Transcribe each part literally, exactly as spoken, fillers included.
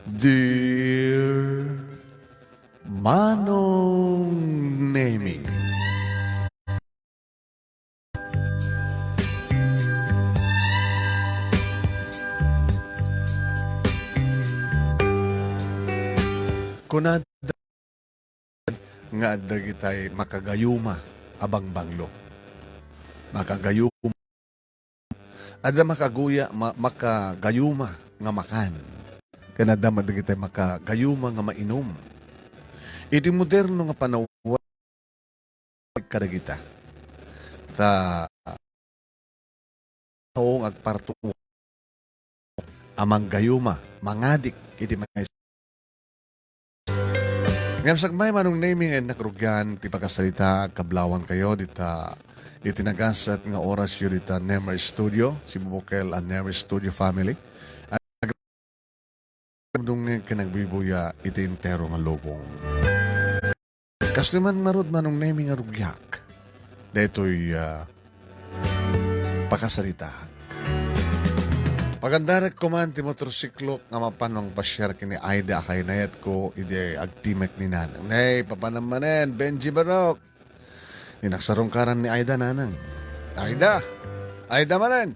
Dear Manong Nemi. Kunada nga adda dagitay makagayuma a bangbanglo. Makagayuma. Adda makaguya-, ma-, makagayuma nga makan. Ken adda met dagitay makagayuma nga mainum. Iti moderno nga panawen kadagita. Ta tao nga agpartuo a manggayuma, mangadik iti may Ngem sakbay, Manong Nemi, nga innak rugian ti pakasarita, agkablawankayo dita iti nagasat nga orasyo dita Nemer Studio, sibubukel a Nemer Studio family. Agdungngeg ken agbuybuya iti entero nga lubong. Kastoy man ngarud, Manong Nemi, nga rugiak daytoy, ah, pakasaritaak. Pagandarek koman ti motorsiklok nga mapan mangpasiar ken ni Aida a kainayatko idi agtimek ni Nanang. Nay, papanam manen, Benji Barok. Inaksarungkaran ni Aida, Nanang. Aida! Aida manen!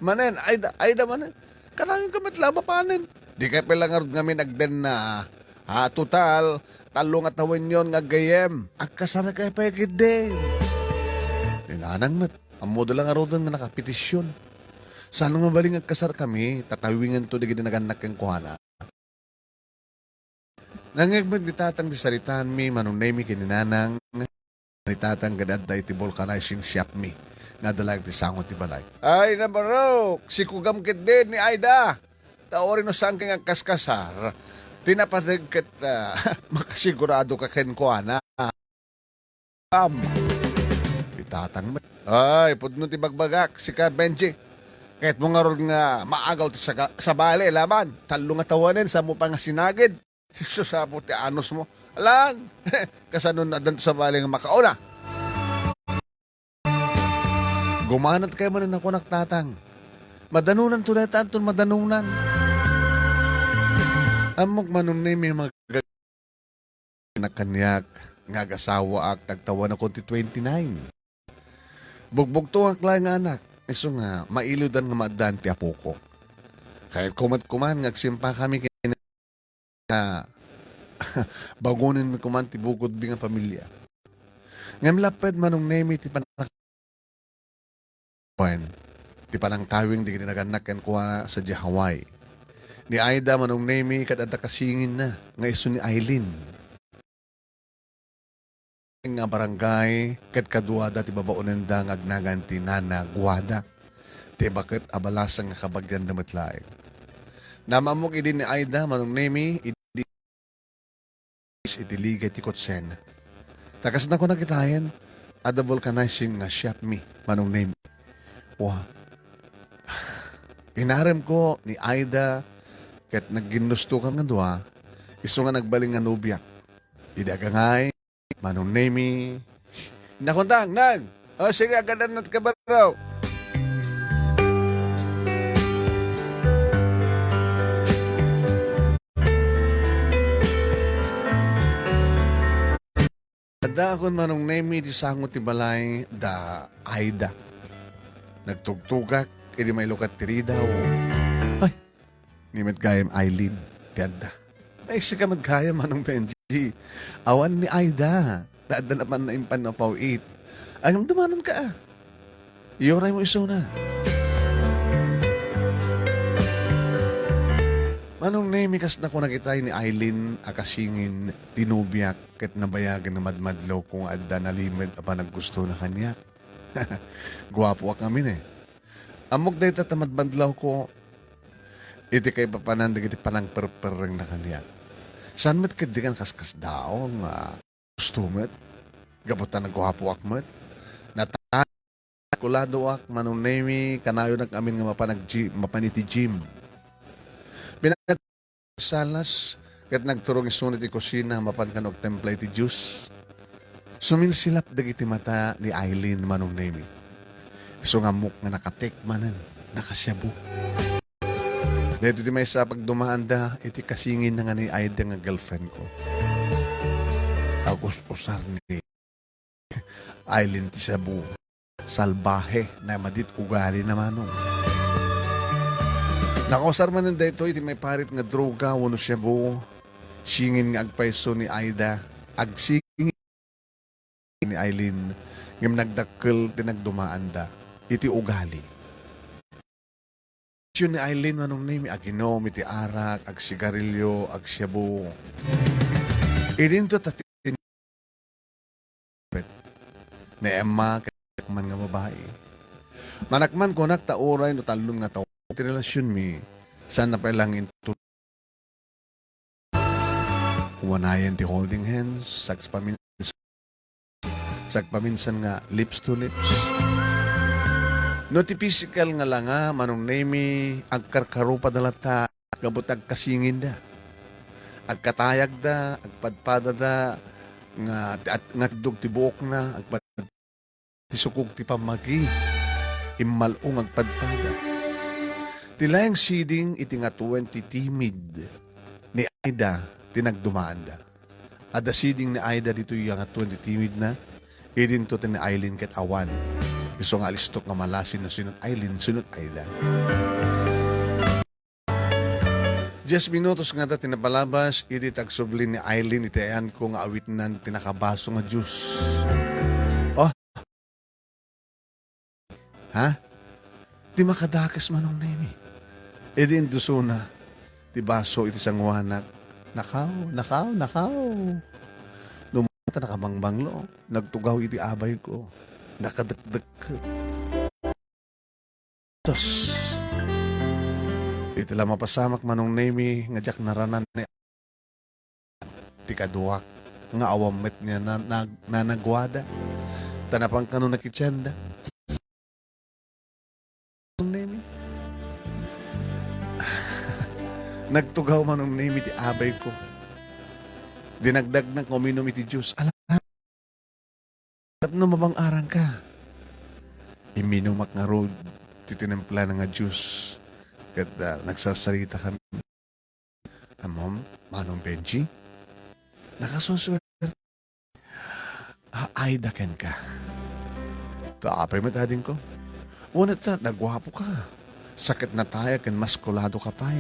Manen! Aida! Aida manen! Kanayon ka met la a mapanen. Dikay pay la ngarud ngamin agdenna. Ha, total, tallo nga tawenyon nga aggayem. Agkasarakay pay ketdi. Ni Nanang met, ammoda la ngaruden nga nakapetisyon. Saan nga mabalin nga agkasarkami, tatawingento dagiti nagannak kenkuana. Nangngeg met ni Tatang ti saritaanmi, Manong Nemi, ken ni Nanang. Ni Tatang ket adda iti vulcanizing shop mi nga adda laeng ti sango ti balay. Ay, nabarok! Sikugam ketdi ni Aida! Ta uray no saan nga agkaskasar, ti napateg ket, ah, makasigurado ka kenkuana. Am. Ni Tatang met. Ay, pudno ti bagbagak, sika, Benji. Kayatmo ngarud nga maagaw ti saka-, sabali, laban. Tallo nga tawanen, saan mo pa nga sinagid. Hesus, apo ti anus mo. Alan! Kasano nadan to sabali nga makauna? Gumanat kayo manen a kunak, Tatang. Madanunan to dayta, anton madanunan. Ammok, Manong Nemi, mga kaniak nga agasawaak, tagtawanakon ti twenty-nine. Bugbugtongak laeng nga anak, isu nga mailudan nga maaddaan ti apoko. Kayatko met koman nga agsimpakami ken nga bagonenmi koman ti bukodmi nga pamilia. Ngem lapped, Manong Nemi, ti panak-, wen, ti panangtawing dagiti nagannak kenkuana sadiay Hawaii. Ni Aida, Manong Nemi, ket adda kasinginna nga isu ni Aileen nga barangay, ket kaduada ti babaonenda nga agnagan ti Nana Guada, ti baket a balasang nga kabagianda met laeng. Namammok idi ni Aida, Manong Nemi, idi iti ligay ti kotsen. Ta kas nakuna kitaen, adda vulcanizing nga shop mi, Manong Nemi. Wa. Inaremko ni Aida ket nagginnustokam nga dua, isu nga nagbalin nga nobiak. Idi agangay, Manong Nemi. Nakuntang, Nang! O, sige, agadan na ti kabarok. Adda akon, Manong Nemi, ti sango ti balay da Aida. Nagtugtugak, idi mailukat ti ridaw. Ay! Ni met gayam Aileen ti adda. Ay, sika met gayam, Manong Benji. Awan ni Aida. Ta adda napan naimpan a paw-it. Ay, dumanon ka, ah. Iyuray mo isuna. Manong Nemi, kas nakuna kitay ni Aileen a kasingin ti nobiak ket nabayagen nga madmadlawko nga adda nalimed a panaggustona kaniak. Guapoak ngamin, eh. Ammok dayta ta madmadlawko iti kaipapanan dagiti panangperperrengna kaniak. Saan met ketdi nga nakaskasdaaw nga gusto met, gapu ta naguapoak met. Nata-, kuladoak, Manong Nemi, kanayonak amin nga mapan ag-, mapan iti gym. Pinag- salas, ket nagturong isuna iti kusina mapan kano agtempla iti Dios. Sumilsilap dagiti mata ni Aileen, Manong Nemi. Isu nga ammok nga nakatek manen, nakasiabu. Daytoy ti maysa a pagdumaanda iti kasinginna nga ni Aida nga girlfriend ko. Agus-usar ni Aileen ti Cebu. Salbahe, namadi ti ugalina, manong. Nakausar manen daytoy iti maiparit nga droga wenno shabu. Singin nga agpayso ni Aida. Agsingin ni Aileen, ngem nagdakkel ti nagdumaanda iti ugali. Ni Aileen, manong Nemi, aginom iti arak, agsigarilyo, agshabu. Idinto ta ti-, ni Emma, ket man nga babai. Manakman kunak ta uray no tallon nga tawen ti relasionmi, saan na pay lang into Wanayen ti holding hands, sagpamin-, sagpaminsan nga lips to lips. No ti physical nga langa, manong Nemi, agkarkarupada latta, gapu ta agkasinginda. Agkatayagda, agpadpadada, nga, at, nga atdog ti buokna, agpad-, ti sukog ti pammagi, immal-o nga agpadpada. Ti laeng siding iti nga twenty timid ni Aida ti nagdumaanda. Adda siding ni Aida ditoy nga twenty timid na, idinto ti ni Aileen ket awan. Isu nga alistok nga malasin no sino't Aileen, sino't Aida. Dies minutos ngata ti napalabas, idi ti agsubli ni Aileen iti ayanko nga awitnan ti nakabaso nga juice. Oh. Ha? Di makadakes manong Nemi. Idi indusona ti baso iti sangoanak. Nakaw, nakaw, nakaw. No mata nakabangbanglo, nagtugaw iti abay ko. Nakadekdekket. Tos. Iti la mapasamak manong Nemi nga diak naranan ni ti kaduak nga awan met nga na-, nag-, nanaguada. Ta napan kano nakitienda. Nagtugaw manong Nemi ti abay ko. Dinagdagnak nga uminum iti juice. Ala, tapno mabang-aranka. Imminumak ngarud ti tinimplana nga juice. Ket, ah, nagsarsarita kami. Ammom, Manong Benji? Nakasunsuerte. Ah, Aida kenka. Ta apay met adingko? Wen ta, naguapoka. Sakit na tayo ken maskulado ka pay.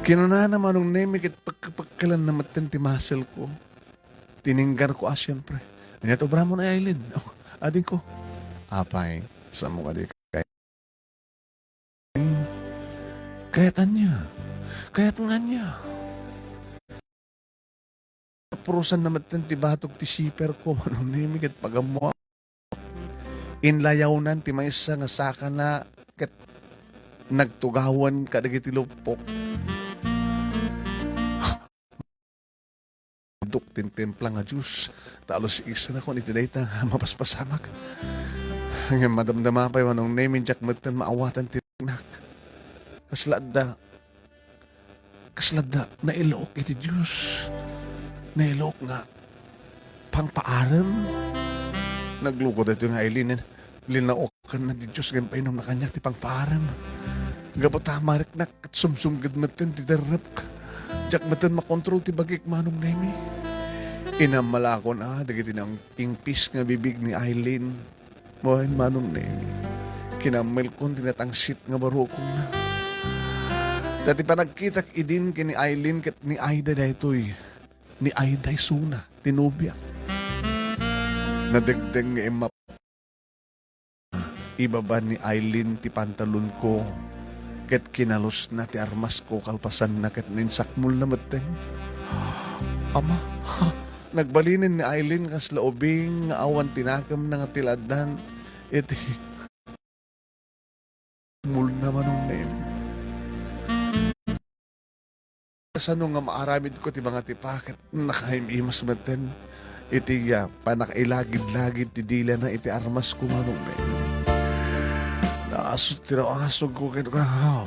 Kinunana manong Nemi ket pagkapagkalan na metten ti muscle ko. Tininggar ko, ah, siyempre. Ania ti obramon, Aileen? Oh, adingko. Apay, samo kadi kay Kayat ania? Kayat nga ania? Purosan na metten ti batog ti siper ko, manong Nemi, ket pagammoak. Inlayawnan ti maysa nga sakana ket nagtugawan kadagiti luppok. Duk ti timpla nga juice, ta alusisanakon iti dayta nga mapaspasamak. Ngem madamdama pay manong Nemi, diak metten maawatan ti riknak. Kasla adda, kasla adda nailaok iti juice. Nailaok nga pangpaarem. Nagluko daytoy nga Aileen. Linaokanna ti juice ngem painumna kaniak ti pangpaarem. Gapu ta mariknak ket sumsumged metten ti derrepko. Diak metten makontrol ti bagik, manong Nemi. Inammalakon a dagiti nang-, ingpis nga bibig ni Aileen. Wen, manong Nemi, kinammelkon ti natangsit nga barukongna. Ta ti panagkitak idin ken ni Aileen ket ni Aida daytoy. Ni Aida isuna ti nobiak. Nadengdeng nga imma Ibaba ni Aileen ti pantalonko, ket kinalusna ti armasko kalpasanna ket ninsakmolna metten. Ama, ha, nagbalinen ni Aileen kasla ubing nga awan ti nakemna nga tiladdan iti mulna manong Nemi. Kasano nga maaramidko ti mangatipa ket nakaim-imas metten iti, ah, pannakailagid-lagid ti dilana iti armasko, manong Nemi. Naasut ti naasugko ket, ah,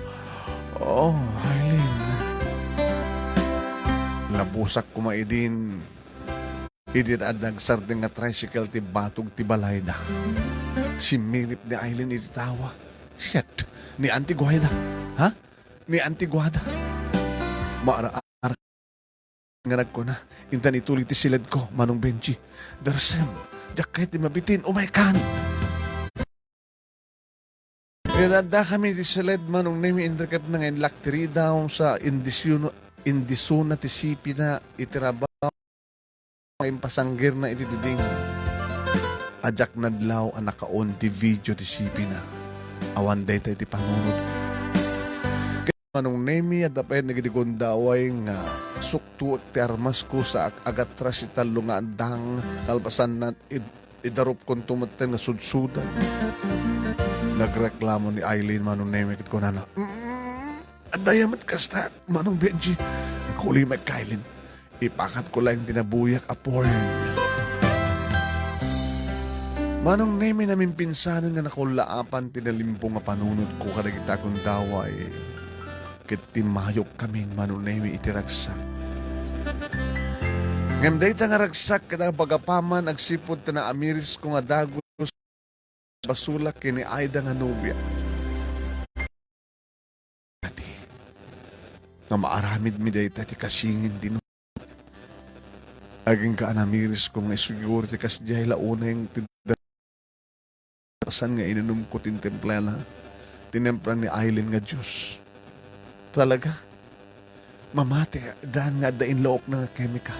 oh, Aileen. Labusak koma idin. Idi adda agsardeng nga tricycle ti batog ti balayda. Simmirip ni Aileen iti tawa. Shit! Ni Auntie Guaida. Ha? Ni Auntie Guaida. Maara-, ara-, nga nagkuna, intan ituli ti siledko, Manong Benji. Darsem, diak kayat ti mabitin, umay kan! Inadda kami ti siled, Manong Nemi, inrikep na nga inlak ti ridaw sa indisyon-, indisuna ti sipina iti rabaw. Impasanggirna iti diding. Diak nadlaw a nakaon ti video ti sipina. Awan dayta iti panunot. Ket Manong Nemi, adda pay nagidi gundaway nga suktuek ti armasko sa ag-, agatras iti tallo nga addang, kalpasanna id-, idarupkonto metten nga sudsudan. Nagreklamo ni Aileen, Manong Nemi, ket kunana, "Mm, adda met kasta, Manong Benji. Kulimay, Aileen." Ipakatko laeng ti nabuyak a porn. Manong Nemi, namimpinsanen nga nakullaapan ti nalimbong a panunotko kadagita gundaway. Ket timmayok kami, Manong Nemi, iti ragsak. Ngem dayta nga ragsak ket apagapaman agsipud ta naamirisko nga dagus basolak ken ni Aida nga nobia. Kadi, nga maaramidmi dayta ti kasingin dino. Agingga a namirisko nga isu siguro ti kasdiay la unay ti da-, saan nga inunumko ti templena, tinempra ni Aileen nga juice. Talaga? Mamati dan nga adda inlaokna nga chemical.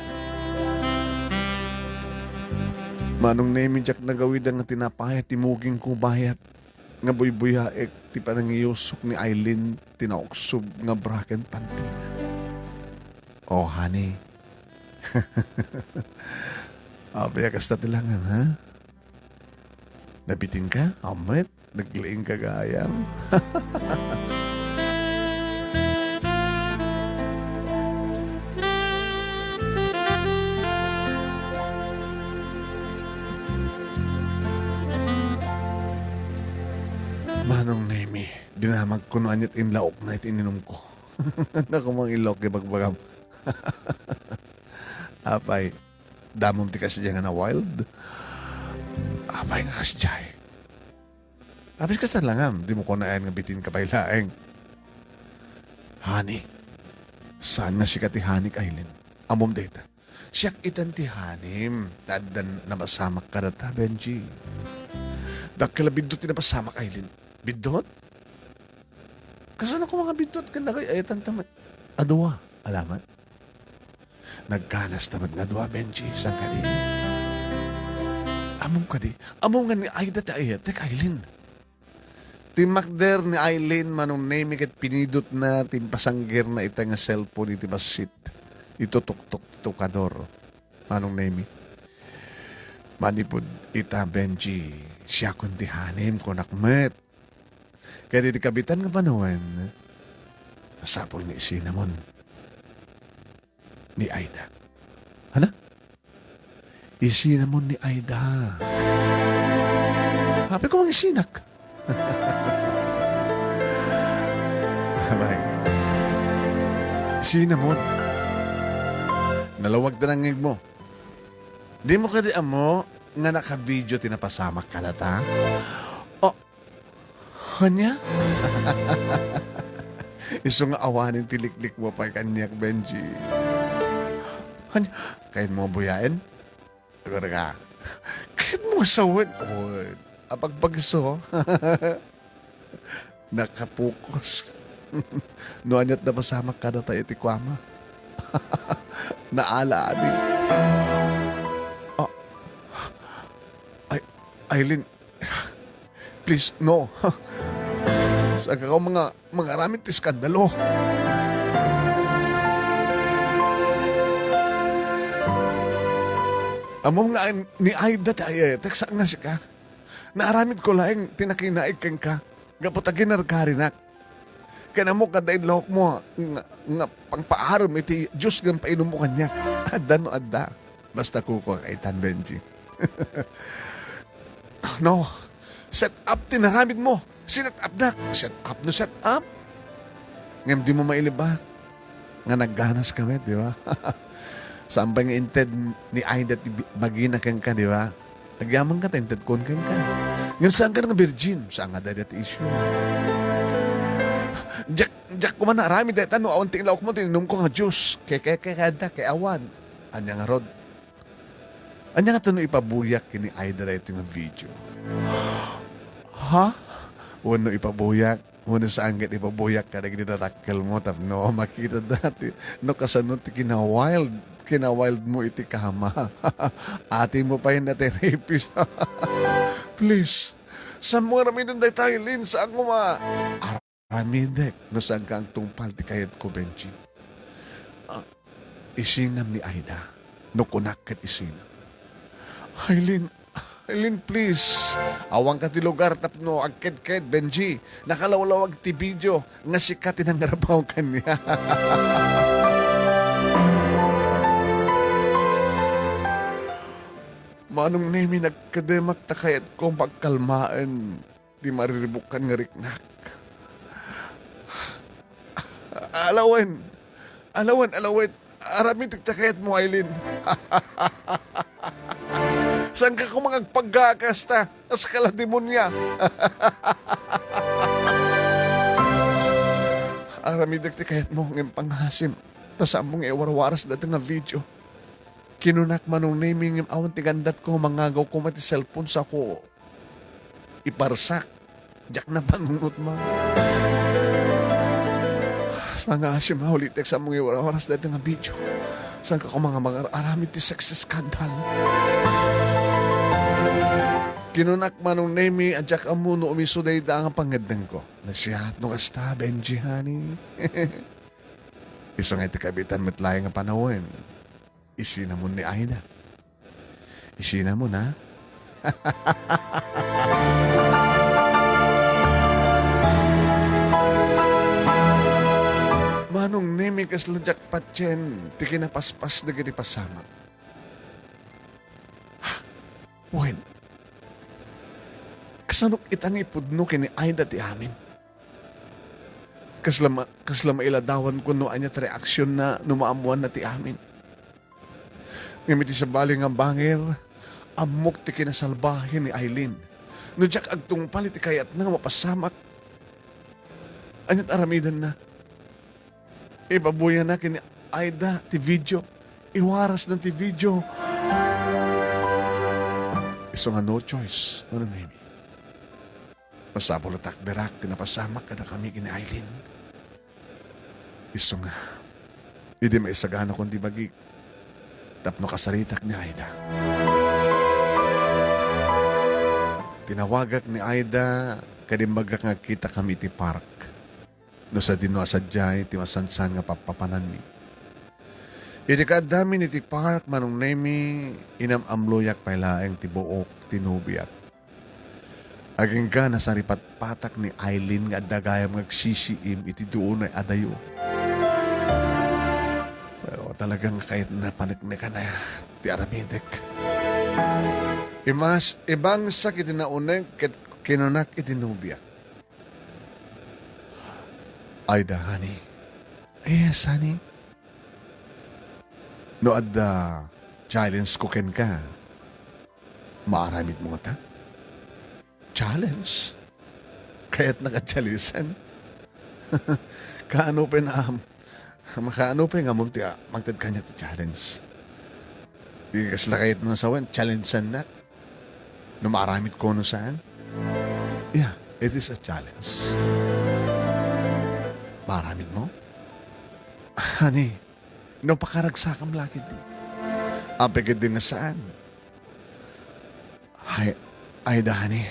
Manong Nemi, diak nagawida nga tinapay ti mugingko bayat nga buybuyaek ti panangiyusok ni Aileen ti nauksob nga bra ken pantina. Oh, honey. Apay a kasta ti langam, ha? Nabitinka? Amet? Naglaingka gayam? Manong Nemi, dinamagko no aniat inlaokna iti ininumko. Naku, mangilaok, ibagbagam. Apay, damom ti kasdiay nga na-wild? Apay nga kasdiay? Apay, kasta langam, dimo kunaen nga bitinka pay laeng. Honey. Saan nga sika ti honey, Aileen? Ammom dayta. Siak itan ti honey, ta addan napasamak kadata, Benji. Dakkel a biddut ti napasamak, Aileen. Biddut? Kasano koma nga biddut ken nagay-ayatan ta met? Adua, alaman? Nagganas ta met nga dua, Benji, saan kadi? Ammom kadi? Ammom nga ni Aida ti ayatek, Aileen. Timmakder ni Aileen, Manong Nemi, ket pinidotna ti impasanggirna ita nga cellphone iti bassit. Itutuktok ti tukador, Manong Nemi. Manipud ita, Benji, siakon ti honey, kunak met. Ket iti kabitan nga panawen, masapul nga isinamon ni Aida. Hala? Isinamon ni Aida. Apay ko mang isinak. Abay. Isinamon. Nalawag ta nangngegmo. Dimo kadi ammo nga nakabidio ti napasamak kadata? Oh, Ania? Isu nga awanen ti liklikmo pay kaniak, Benji. Ania? Kayatmo buyaen? Agora ka. Kayatmo sawen? Oy, apagpag-isu. Nakapokus. No aniat napasamak kadata iti kuama. Naala, ani. Ah. Ay, Aileen, please, no. Saan ka mga, mga aramid ti eskandalo. Ammom nga ni Aida ti ayatek, saan nga sika. Naaramidko laeng ti nakinaig kenka. Gapu ta ginargarinak. Ken ammok adda inlawokmo nga, nga pangpaaram iti juice nga painommo kaniak. Adda no adda. Basta kukuak itan, Benji. No. Set up ti naramidmo. Sinet upnak. Set up no set up. Ngem dimo mailibak nga nagganas kami, di ba? Saan pay nga inted ni Aida ti bi-, bagina kenka, di ba? Agyamanka ta intedkon kenka. Ngem saanka nga virgin, saan nga dayta ti issue. Diak, diak koma naaramid dayta no awan ti inlawkmo ti inumko nga juice. Ke, ke, ke, kada, ke awan. Ania ngarud? Ania ngata no ipabuyak ken ni Aida daytoy nga video? Ha? Wenno ipabuyak? Wenno saan ket ipabuyak kadagiti darakkelmo tapno makita dati no kasano ti kinawild, kinawildmo iti kama. Atimo pay dati rapist. Please, saanmo nga aramiden dayta, Aileen? Saan koma? Aramidek no saanka agtungpal ti kayatko, Benji. Ah, isinam ni Aida no kunak ket isinam. Aileen, Aileen, please. Awanka ti lugar tapno agkedked, Benji. Nakalawlawag ti video nga sika ti nangrabaw kaniak. Manong Nemi, nagkedemak ta kayatko pagkalmaen ti mariribukkan nga riknak. Alawen! Alawen, alawen! Aramidek ta kayatmo, Aileen. Saanka koma nga agpaggakas ta, kas kala demonia. Aramidek ti kayatmo, ngem pangasim, ta saanmo nga iwarwaras dayta nga video. Kinunak, Manong Nemi, ngem awan ti gandatko, mangagaw koma ti cellphone sa ko iparsak. Diak napanunot man. Pangasim, ulitek, saanmo nga iwarwaras dayta nga video. Saanka koma nga mangar-aramid ti sex scandal? Kinunak, Manong Nemi, a diak ammo no umisu dayta nga pangngeddengko. Nasiat no kasta, Benji, honey. Isu nga iti kabitan met laeng nga panawen. Isinamon ni Aida. Isinamon, ha? Manong Nemi, kasla diak patien ti kinapaspas dagiti pasamak. Wen, kasano ita nga ipudno ken ni Aida ti amin? Kasla ma-, kasla mailadawanko no ania ti reaksionna no maammoanna ti amin. Ngem iti sabali nga bangir, ammok ti kinasalbahe ni Aileen. No diak agtungpal iti kayatna nga mapasamak, ania ti aramidenna? Ipabuyanak ken ni Aida ti video. Iwarasna ti video. Isu nga no choice, Manong Nemi. Masapul a takderak ti napasamak kadakami ken ni Aileen. Isu nga, idi maisaganakon ti bagik, tapno kasaritak ni Aida. Tinawagak ni Aida, ket imbaggak nga agkitakami iti park. No sadino a sadiay ti masansan nga pappapananmi. Idi kaaddamin iti park, Manong Nemi, inam-amloyak pay laeng ti buok ti nobiak. Agingga nasaripatpatak ni Aileen nga adda gayam nga agsisiim iti duonay a dayo. Pero talaga nga kayatna paneknekan ti aramidek. Imas-, ibangsak iti nauneg ket kinunak iti nobiak. Aida, honey. Yes, honey. No adda challenge ko kenka, maaramidmo ngata? Challenge? Kayatnak a challenge-an? Kaano pay nga am-, makaano pay nga ammom ti, ah, mangted kaniak ti challenge? Di kasla kayatmo nga sawen, challenge-annak? No maaramidko no saan? Yeah, it is a challenge. Maaramidmo? Honey, no pakaragsakam la ketdi. Apay ketdi nga saan? Ay, Aida, honey.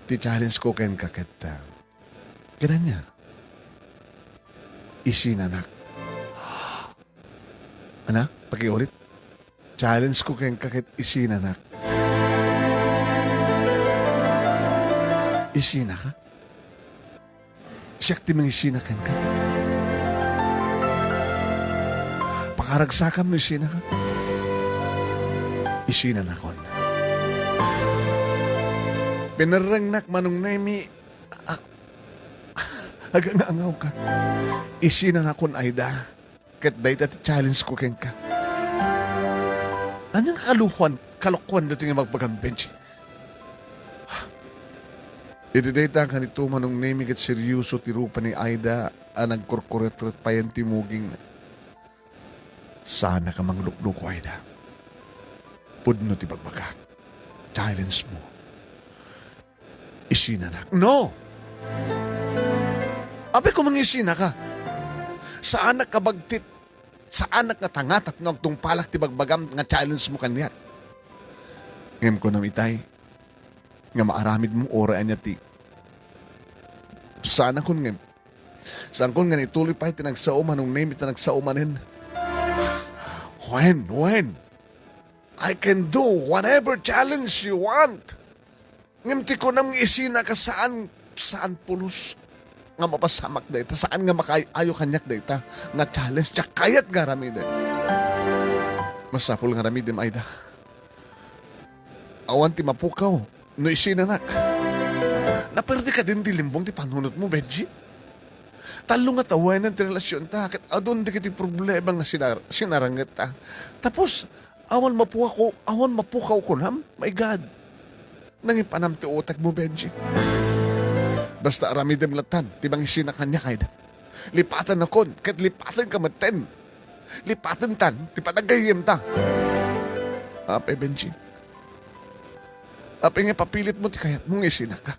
Ti challenge ko kenka ket, ah, ket ania? Isinanak. Ana, pakiulit. Challenge ko kenka ket isinanak. Isinaka? Siak ti mangisina kenka. Pakaragsakam no isinaka. Isinanakon. Pinerrengnak, Manong Nemi, a-, agangangawka. Isinanakon, Aida. Ket dayta ti challenge ko kenka. Ania nga kalukuan, kalokuan daytoy nga ibagbagam, Benji? Iti dayta, kanito, Manong Nemi, ket serioso ti rupa ni Aida a nagkurkuretret payen ti mugingna. Saanak a manglukluko, Aida. Pudno ti bagbagak. Challenge mo. Isinanak. No! Apay ko mangisinaka. Saanak a bagtit. Saanak nga tangatak no agtungpalak ti bagbagam nga challenge mo kaniak. Ngem kunam itay, nga maaramid mo uray ania ti saanakon ngem. Saankon nga ituloy pay ti nagsao, Manong Nemi, ta nagsao manen. When, when? I can do whatever challenge you want. Ngem ti kunam nga isinaka saan, saan pulos nga mapasamak dayta, saan nga makaay-ayo kaniak dayta nga challenge, diak kayat nga aramiden. Masapul nga aramidem, Aida. Awan ti mapukaw no isinanak. Naperde kadin ti limbong ti panunot mo, Benji. Tallo nga tawenan ti relasionta, ket adun dagiti problema nga sinar-, sinarangetta. Tapos, awan mapukaw, awan mapukaw kunam? My God. Nangipanam ti utek mo, Benji. Basta aramidem latan ti mangisina kaniak, Aida. Lipatennakon, ket lipatenka metten. Lipatentan ti panaggayyemta. Apay, Benji? Apay nga ipapilit mo ti kayatmo nga isinaka?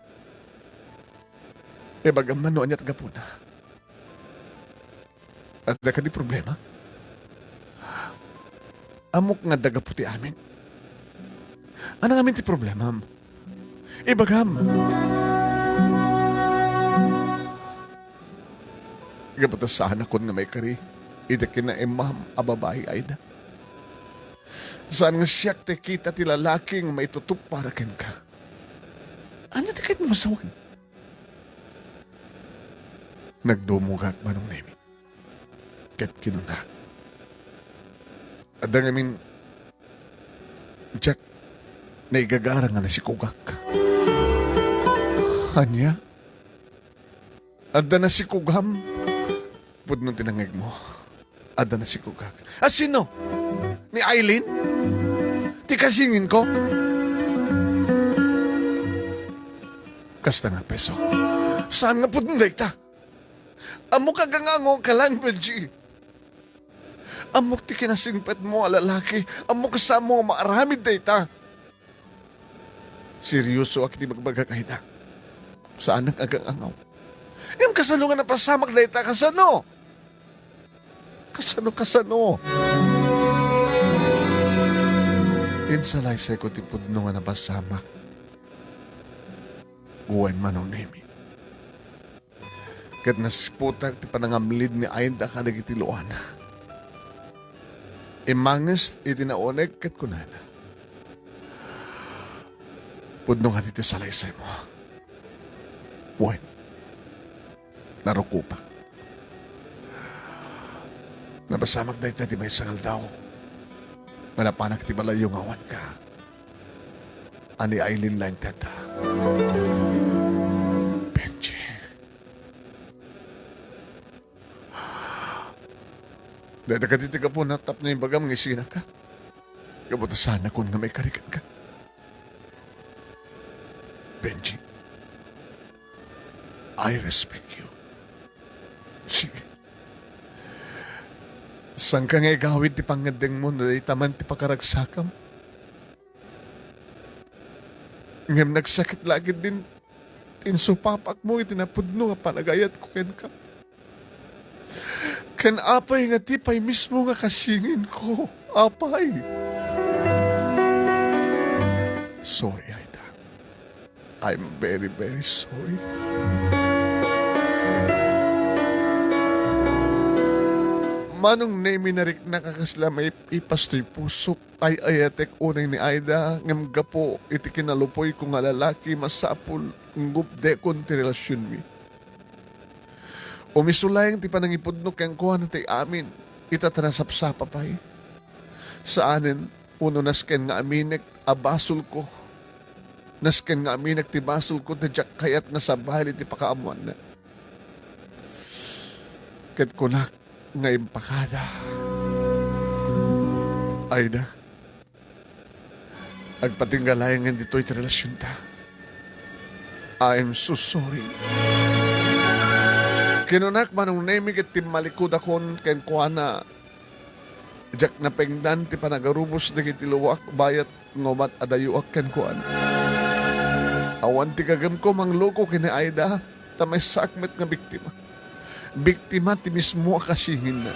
Ibagam man no ania ti gapuna. Adda kadi problema? Ammok nga adda gapu ti amin. Ania ngamin ti problemam? Ibagam. Gapu ta saanakon nga maikari iti kinaimmam a babai, Aida. Saan nga siak ti kita ti lalaki nga maitutup para kenka. Ania ti kayatmo nga sawen? Nagdumogak, Manong Nemi. Ket kinuna, adda ngamin diak naigagara nga nasikogak. Ania? Adda nasikogam? Pudno ti nangngegmo. Adda nasikogak. A sino? Ni Aileen? Ti kasinginko? Kasta nga, Peso. Saan nga pudno dayta? Ammok a gangango ka lang, Benji. Ammok ti kinasingpetmo a lalaki. Ammok a saanmo nga maaramid dayta. Seriosoak iti bagbagak, Aida. Saanak a gangango. Ngem kasano nga napasamak dayta? Kasano? Kasano, kasano? Insalaysayko ti pudno nga napasamak. Wen, Manong Nemi. Ket nasiputak ti panangamlid ni Aida kadagiti luana. Immanges iti nauneg ket kunana, "Pudno nga ti salaysaymo. Wen, narukopak. Napasamak dayta ti maysa nga aldaw nga napanak iti balayyo nga awanka. A ni Aileen laeng ti adda. Benji." Dayta kadi ti gapuna tapno imbagam nga isinaka. Gapu ta saanakon nga maikari kenka. Benji, I respect you. Sige. Saanka nga igawid ti pangngeddengmo no dayta man ti pakaragsakam? Ngem nagsakit la ketdin ti insupapakmo iti napudno a panagayatko kenka. Ken apay nga ti pay mismo nga kasinginko? Apay? Sorry, Aida. I'm very, very sorry. Manong Nemi, nariknak a kasla maipastoy pusok. Ay-ayatek unay ni Aida, ngem gapu iti kinalupoyko nga lalaki, masapul nga gubdekon ti relasionmi. Umiso laeng ti panangipudno kenkuana ti amin, ita ta nasapsapa pay. Saanen, uno nasken nga aminek a basolko. Nasken nga aminek ti basolko ta diak kayat nga sabaen iti pakaammoanna. Ket kunak nga impakada, Aida, agpatingga laengen ditoy ti relasionta. "I'm so sorry." Kinunak, Manong Nemi, ket timmalikudakon kenkuana. Diak napengdan ti panagarubos dagiti luak, bayat nga umat adayoak kenkuana. Awan ti gagumko mangluko ken ni Aida, ta maysaak met nga biktima. Biktima ti mismo a kasinginna.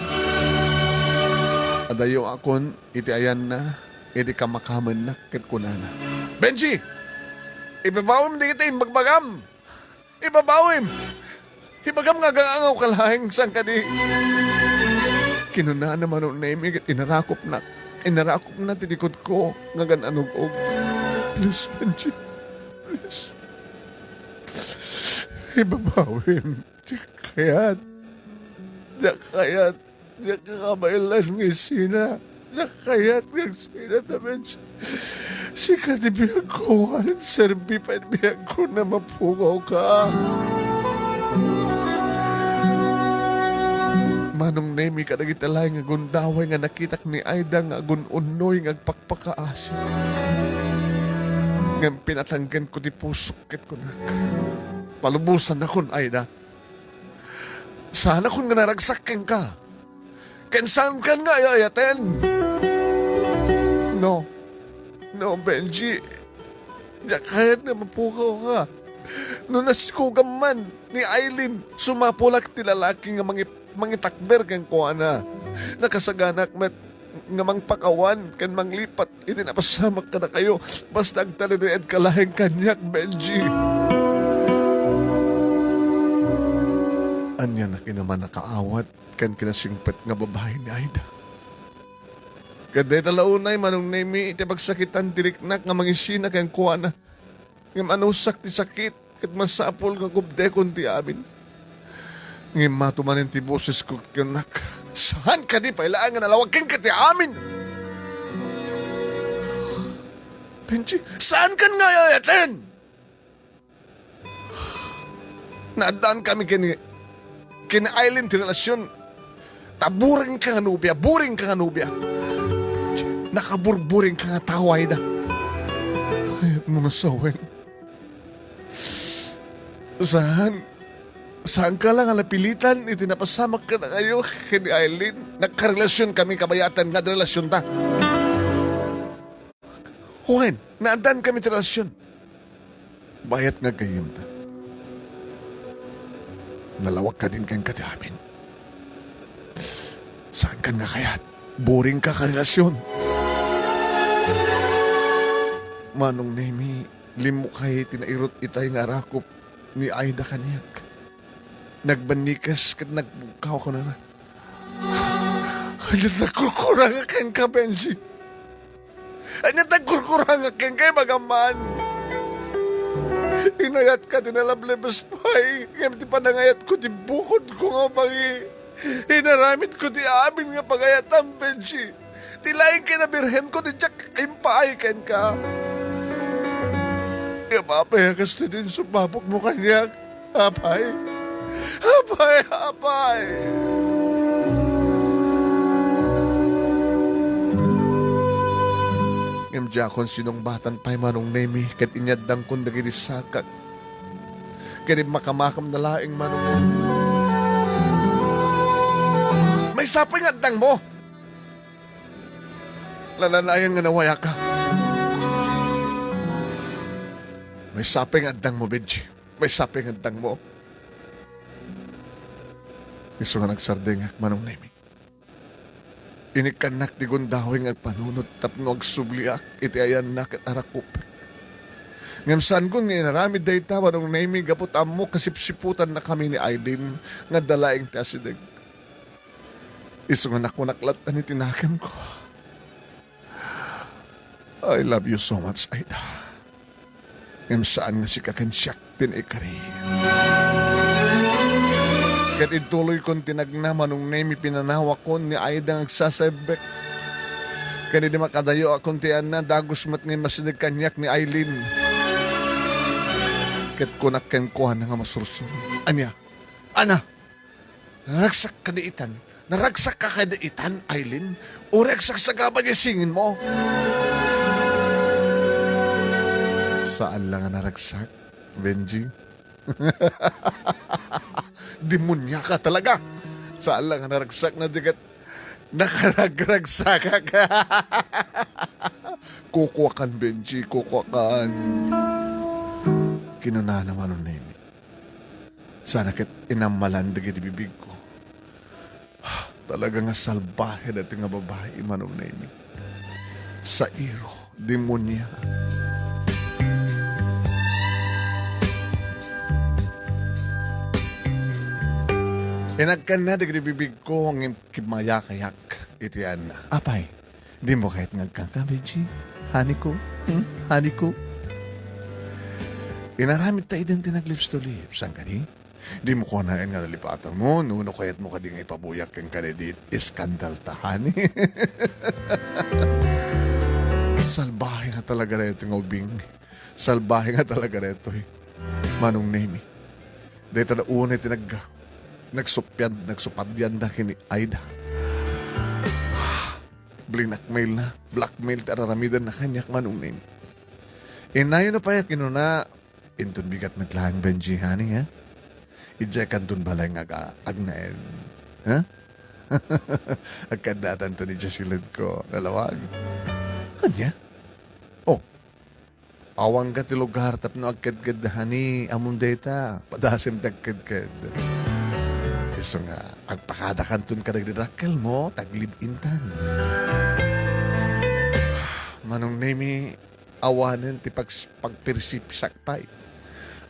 Adayoakon iti ayanna, idi kamakamennak ket kunana, "Benji! Ibabawem dagiti imbagbagam! Ibabawem! Ibagam nga agang-angawka laeng, saan kadi?" Kinunana, Manong Nemi, ket inarakopnak. Inarakopna ti likudko nga agan-anug-og. "Please, Benji. Please. Ibabawem." Diak kayat. Diak kayat. Diak kakabaelan nga isina. Diak kayat nga agsina ta, Benji. Sika ti biagko, wen serbi pay ti biagko na mapukawka. Manong Nemi, kadagita laeng nga gundaway nga nakitak ni Aida nga agun-unnoy nga agpakpakaasi. Ngem pinatanggenko ti pusok ket kunak, "Palubosannakon, Aida. Saanakon nga naragsak kenka. Ken saankan nga ay-ayaten. No. No, Benji. Diak kayat nga mapukawka. No nasikugan man ni Aileen, sumapulak ti lalaki nga mangi-, mangitakder kenkuana. Nakasaganak met nga mangpakawan ken manglipat iti napasamak kadakayo, basta agtalinaedka laeng kaniak, Benji." Ania nakin a mannakaawat ken kinasingpet nga babai ni Aida? Ket dayta la unay, Manong Nemi, iti pagsakitan ti riknak nga mangisina kenkuana. Ngem anusak ti sakit, ket masapul nga gubdekon ti amin. Ngem mato manen ti bosesko ket kunak, "Saan kadi pay laeng nga nalawag kenka ti amin? Benji, saankan nga ay-ayaten? Naaddaan kami ken, ken Aileen ti relasyon. Ta boring ka nga nobia, boring ka nga nobia. Nakaburboring ka nga tao, Aida. Ay, no, masawen. Saan? Saanka la nga napilitan iti napasamak kadakayo ken ni Aileen? Nagkarelasyon kami kabayatan nga adda relasyonta. Wen, naaddaan kami ti relasyon. Bayat nga gayyemta. Nalawag kadin kenka ti amin. Saankan nga kayat? Boring ka karelasyon." Manong Nemi, limmukay ti nairut itay nga arakop ni Aida kaniak. Nagbannikes ket nagpugkaw, kunana, "Ania ti nagkurkurangak kenka, Benji? Ania ti nagkurkurangak kenka, ibagam man? Inayatka ti nalablebes pay, ngem ti panangayatko ti bukodko nga bangi. Inaramidko ti amin nga pagayatam, Benji. Ti laeng kinabirhenko ti diak impaay kenka. Ngem apay a kastoy ti insupapokmo kaniak? Apay, apay, apay!" Ngem diakon sinungbatan pay, Manong Nemi, ket inyaddangkon dagiti sakak. Ket immakamakamna laeng, Manong Nemi. "Maysa pay nga addangmo! Nalanayan nga nawayaka. Maysa pay nga addangmo, Benji. Maysa pay nga addangmo." Isu nga nagsardengak, Manong Nemi, inikkannak ti gundaway nga agpanunot tapno agsubliak iti ayanna ket arakupek. Ngem saankon nga inaramid dayta, Manong Nemi, gapu ta ammok a sipsiputannakami ni Aileen nga adda laeng ti asideg. Isu nga nakunak latta iti nakemko, "I love you so much, Aida. Ngem saan nga sika ken siak ti naikari." Ket intuloykon ti nagna, Manong Nemi, pinanawakon ni Aida nga agsasaebbek. Ket idi makadayoakon ti ayanna, dagus met nga immasideg kaniak ni Aileen. Ket kunak kenkuana nga masursuro, "Ania? Ana? Naragsak kadi itan? Naragsak ka kadi itan, Aileen? Uray agsagsagaba diay singinmo?" "Saan la nga naragsak. Benji. Demoniaka talaga. Saan lang nga naragsak na di ket nakaragragsakak. Kukuakan, Benji, kukuakan. Kinunana Manong Nemi. Sana ket inammalan dagiti bibigko. Talaga nga salbahe daytoy nga babai, Manong Nemi. Sairo, demonia. Inagkanna dagiti bibigko ngem kimmayakayak iti anna. Apay, dimo kayat nga agkanka, Benji? Honey ko? Hmm? Honey ko? Inaramidta idi ti nag-lips to lips, saan kadi? Dimo kunaen nga nalipatanmo, no, no kayatmo kadi nga ipabuyak kenka daydi iskandal ta, honey. Salbahe nga talaga daytoy nga ubing. Salbahe nga talaga daytoy. Manong Nemi. Dayta da unay ti nag-, nagsupyad, nagsupadianda ken ni Aida. Blinakmail na, blackmail ti araramidenna kaniak, Manong Nemi. Innayon na pay a kinuna, Inton bigat met laeng, Benji, honey, ha? Idiay kanton balay nga aga-, agnaed. Ha? Agkaddatanto ni Jessica ko, nalawag. Ania? Oh, awan ka ti lugar tapno agkedked, honey, ammom dayta. Padasem ti agkedked. Isu nga, agpakadakanton kadagiti dakkel mo, taglib-intan. Manong Nemi, Awanen ti pags-, pagpirsipisak pay.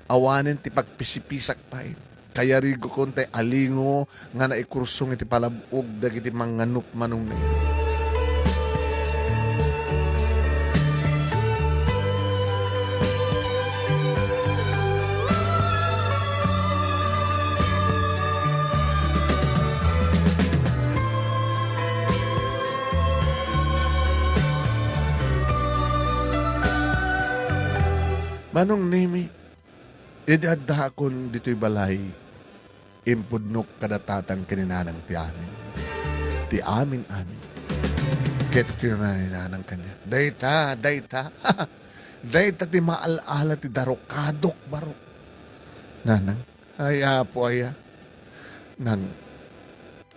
Awanen ti pagpisipisak pay. Kayarigokon tay alingo nga naikursong iti palab-og dagiti mangnganup manong na. Manong Nemi, idi addaakon ditoy balay, impudnok kada tatang ken ni nanang ti amin. Ti amin-amin. Ket kinuna ni nanang kaniak, "Dayta, dayta. Dayta ti maal-ala ti darukadok, barok." Nanang, Ay, Apo, aya. Nang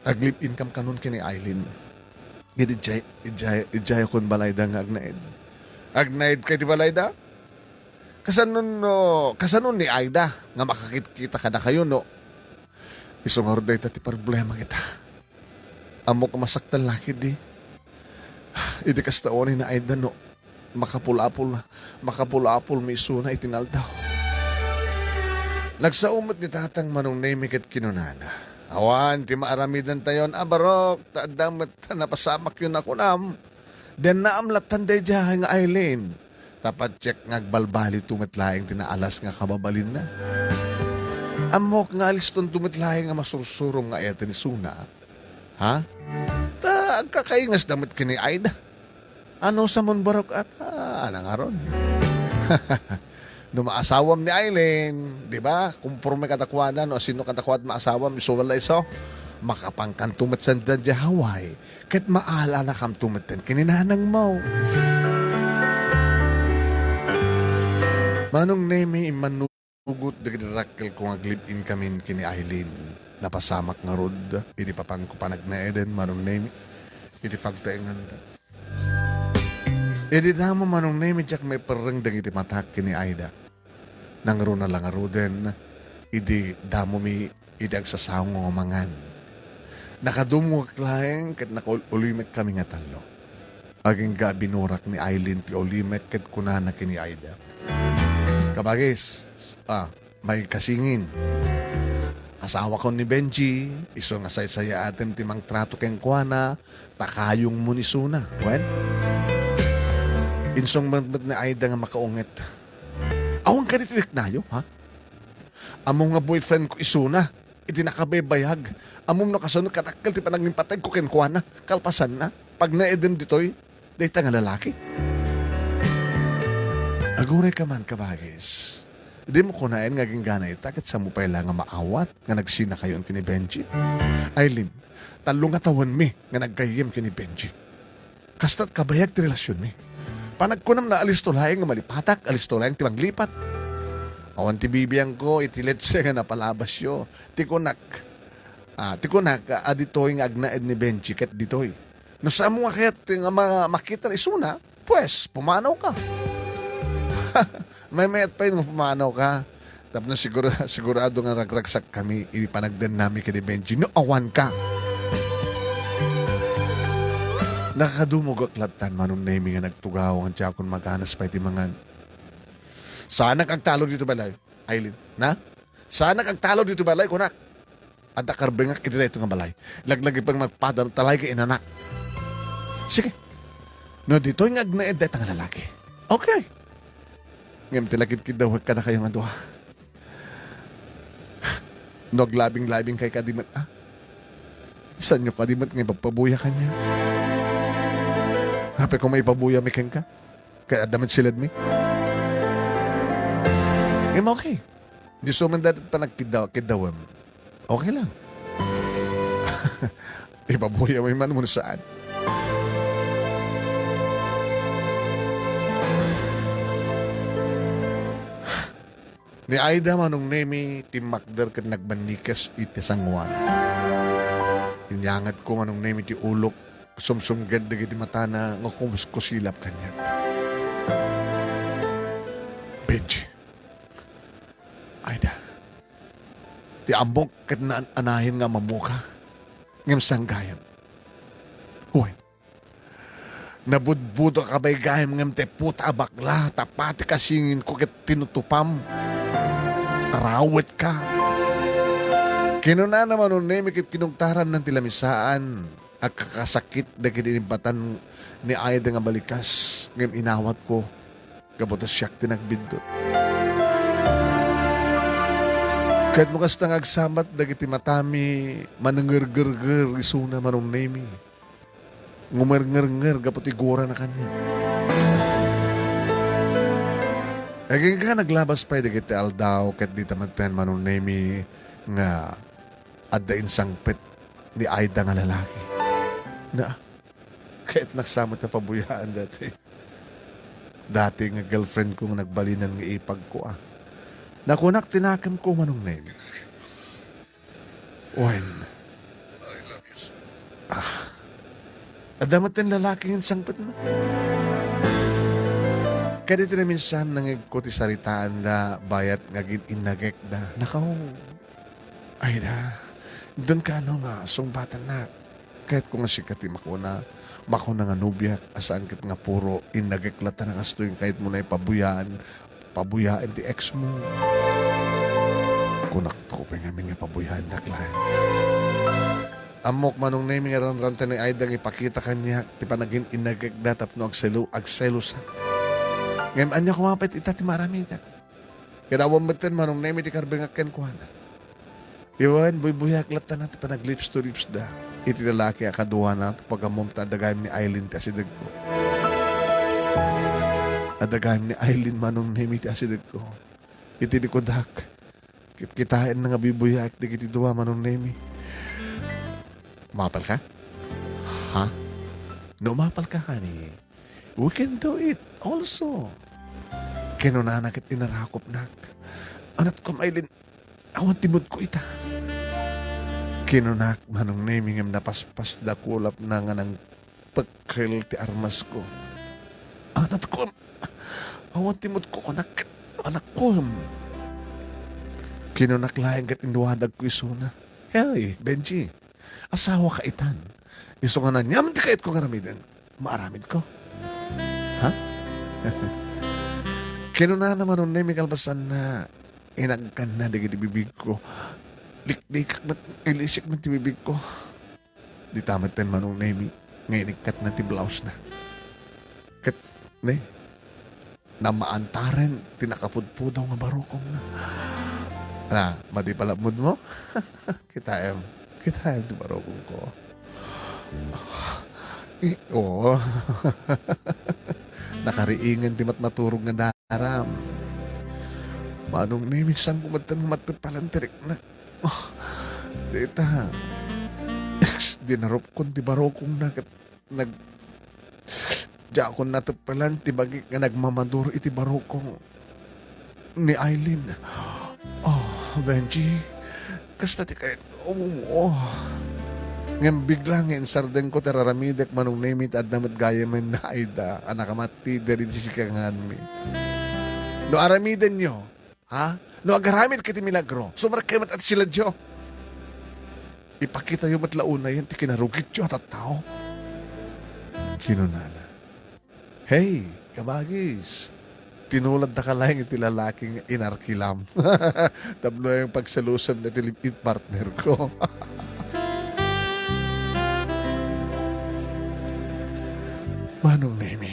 aglib-in kam kanon ken ni Aileen. Ket idiay, idiay, idiayakon balayda nga agnaed. Agnaed kay ti balayda? Kasano no, kasano ni Aida nga makakitkita kadakayo no? Isu ngarud dayta ti problema kita. Ammok a masaktan la ketdi. Idi kasta unay ni Aida no, makapul-apul, makapul-apulmi isuna iti naldaw. Nagsao met ni Tatang Manong Nemi ket kinunana, "Awan ti maaramidentayon a barok, ta adda met napasamakyo a kunam. Diannaam lattan daydiay nga Aileen. Ta patiek nga agbalbalito met laeng ti naalas nga kababalinna. Ammok nga alistonto met laeng a masursurom nga ayaten isuna." Ha? Ta agkakaingasda met ken ni Aida. Ano sa mon barok at, ah, nangaron? No maasawam ni Aileen, di ba? Kumporme kadakuada, no asino kadakuada maasawam, isu la isu. Makapankanto met sanda diay Hawaii, ket maal-alakanto met ken ni nanangmo. Manong Nemi, immanno Ugot dagiti dakkelko nga aglib-in kamin ken ni Aileen. Napasamak ngarud idi papanko panagnaeden, Manong Nemi, iti pagtaenganda. Idi damo, Manong Nemi, diak maiperreng dagiti matak ken ni Aida. Nangruna la ngaruden, idi damomi iti agsasaongo nga mangan. Nakadumngek laeng ket nakaul-ulimek kami nga tallo. Agingga a binurak ni Aileen ti ulimek ket kunana ken ni Aida, "Kabagis, ah, maikasingin. Asawakon ni Benji, isu nga saysayaatem ti mangtrato kenkuana, ta kayongmo ni isuna." Wen? Insungbat met ni Aida nga makaunget. Awan kadi ti riknayo, ha? Ammom nga boyfriend ko isuna, iti nakabaybayag. Ammom no kasano kadakkel ti panangimpateg ko kenkuana, kalpasanna, pagnaedem ditoy, dayta nga lalaki. Aguray ka man, kabagis. Dimo kunaen nga aginggana ita, ket samo pay la nga maawat nga nagsinakayon ken ni Benji. Aileen, tallo nga tawenmi nga naggayyem ken ni Benji. Kasta't kabayag ti relasionmi. Panagkunam na alisto laeng nga malipatak, alisto laeng ti manglipat. Awan ti bibiangko iti letse nga napalabasyo. Ti kunak, ah, ti kunak, a, ditoy nga agnaed ni Benji ket ditoy. No saan mo nga kayat nga ma-, makita isuna, pues, pumanaw ka. Maymayat pay nga pumanaw ka. Tapno sigura-, sigurado nga ragragsak kami iti panagdennami ken ni Benji no awan ka. Nakakadumogak lattan, Manong Nemi, nga nagtugaw nga diakon maganas pay ti mangan. Saanak agtalon ditoy balay, Aileen. Na? Saanak agtalon ditoy balay, kunak. Adda karbengak iti daytoy nga balay. Laglagi pang magpadar talay ka inanak. Sige. No ditoy nga agnaed dayta nga lalaki. Okay. Ngem ti lakidkiddawek kadakayo nga dua. No aglabing-labing kay kadi met, ah? Sanyo kadi met nga ipagpabuya kaniak? Apay ko maipabuyami kenka? Kay adda met siledmi? Ngem okay. Di suman dayta panagkidda-, kiddawem. Okay lang. Ipabuyami man wenno saan. Ni Aida, Manong Nemi, timmakder ket nagmannikes iti sangoana. Inyangedko, Manong Nemi, ti ulok, sumsumged dagiti matana nga kumuskusilap kaniak. Benji. Aida. Ti ammok ket naan-anayen nga ammoka. Ngem saan gayam? Wen. Nabudbudoka pay gayam ngem ti puta a bakla, ta pati kasinginko ket tinutupam. Arawetka. Kinunana, Manong Nemi, ket kinugtaranna ti lamisaan. Agkakasakit dagiti inimpatan ni Aida nga balikas, ngem inawatko. Gapu ta siak ti nagbiddut. Ket no kasta nga agsamat dagiti matami, manengergerger isuna, Manong Nemi. Ngumerngernger gapu ti gurana kaniak. Agingga naglabas pay dagiti aldaw ket dita metten, Manong Nemi, nga adda insangpet ni Aida nga lalaki. Na, kayatnak sa met a pabuyaan daytoy. Dati nga girlfriend ko nga nagbalinan nga ipagko, ah. Nakunak ti nakemko, Manong Nemi. Wen. Ah. Adda met ti lalaki nga insangpetna. Kadagiti naminsan, nangegko ti saritaanda, bayat nga agin-innagekda. Nakaw. Aida, dun kano nga sungbatannak. Kayatko nga sika ti makuna, makuna nga nobiak, a saan ket nga puro innagek latta nga kastoy nga kayatmo na ipabuyaan, pabuyaen ti ex mo. Kunak to pay ngamin nga pabuyaendak laeng. Ammok, Manong Nemi, nga ranranta ni Aida nga ipakita kaniak ti panagin-innagekda tapno agselo-, agselosak. Ngem ania koma pay ita ti maaramidak? Ket awan metten, Manong Nemi, ti karbengak kenkuana. Wen, buybuyaek latta ti panag-lips to lips da iti lalaki a kaduana, ta pagammom ta adda gayam ni Aileen ti asidegko. Adda gayam ni Aileen, Manong Nemi, ti asidegko. Iti likudak, kitkitaenna nga buybuyaek dagiti dua, Manong Nemi. Umapalka? Ha? No umapalka, honey, we can do it also. Kinunana ket inarakupnak. Anatko, Aileen, awan ti moodko ita. Kinunak, Manong Nemi, ngem napaspas da kulapna nga nangpekkel ti armasko. Anatko, awan ti moodko, kunak, anakko. Kinunak laeng ket inwadagko isuna. Hey, Benji, asawaka itan. Isu nga ania man ti kayatko nga aramiden, maaramidko. Ha? Kinunana, Manong Nemi, kalpasanna, inagkanna dagiti bibigko. Liklikak met, ilisik met ti bibigko. Dita metten, Manong Nemi, nga inikkatna ti blouse na. Ket, ne, namaantaren ti nakapudpudaw nga barukongna. Na, madi pala mood mo? Kitaem. Kitaem ti barukongko. Eh, oo. Nakariingen ti matmaturog nga daram. Manong Nemi, saan ko metten mattepalan ti riknak? Oh, dita. Dinarupkon ti barukongna ket nag-, diakon nateppelan ti bagik nga nagmamadur iti barukong. ni Aileen. Oh, Benji, kasta ti kayat, oh, oh. Ngem bigla nga insardengko ti raramidek, Manong Nemi, ta adda met gayamen ni Aida a nakamati dagiti sikanganmi. No aramidenyo, ha? No agaramidka iti milagro, sumrekka met iti siledyo. Ipakitayo met la unayen ti kinarugityo a tattao. Kinunana. Hey, kabagis! Tinuladdaka laeng iti lalaki nga inarkilam. Tapno aya pagsalusan iti live-in partner ko. Manong Nemi,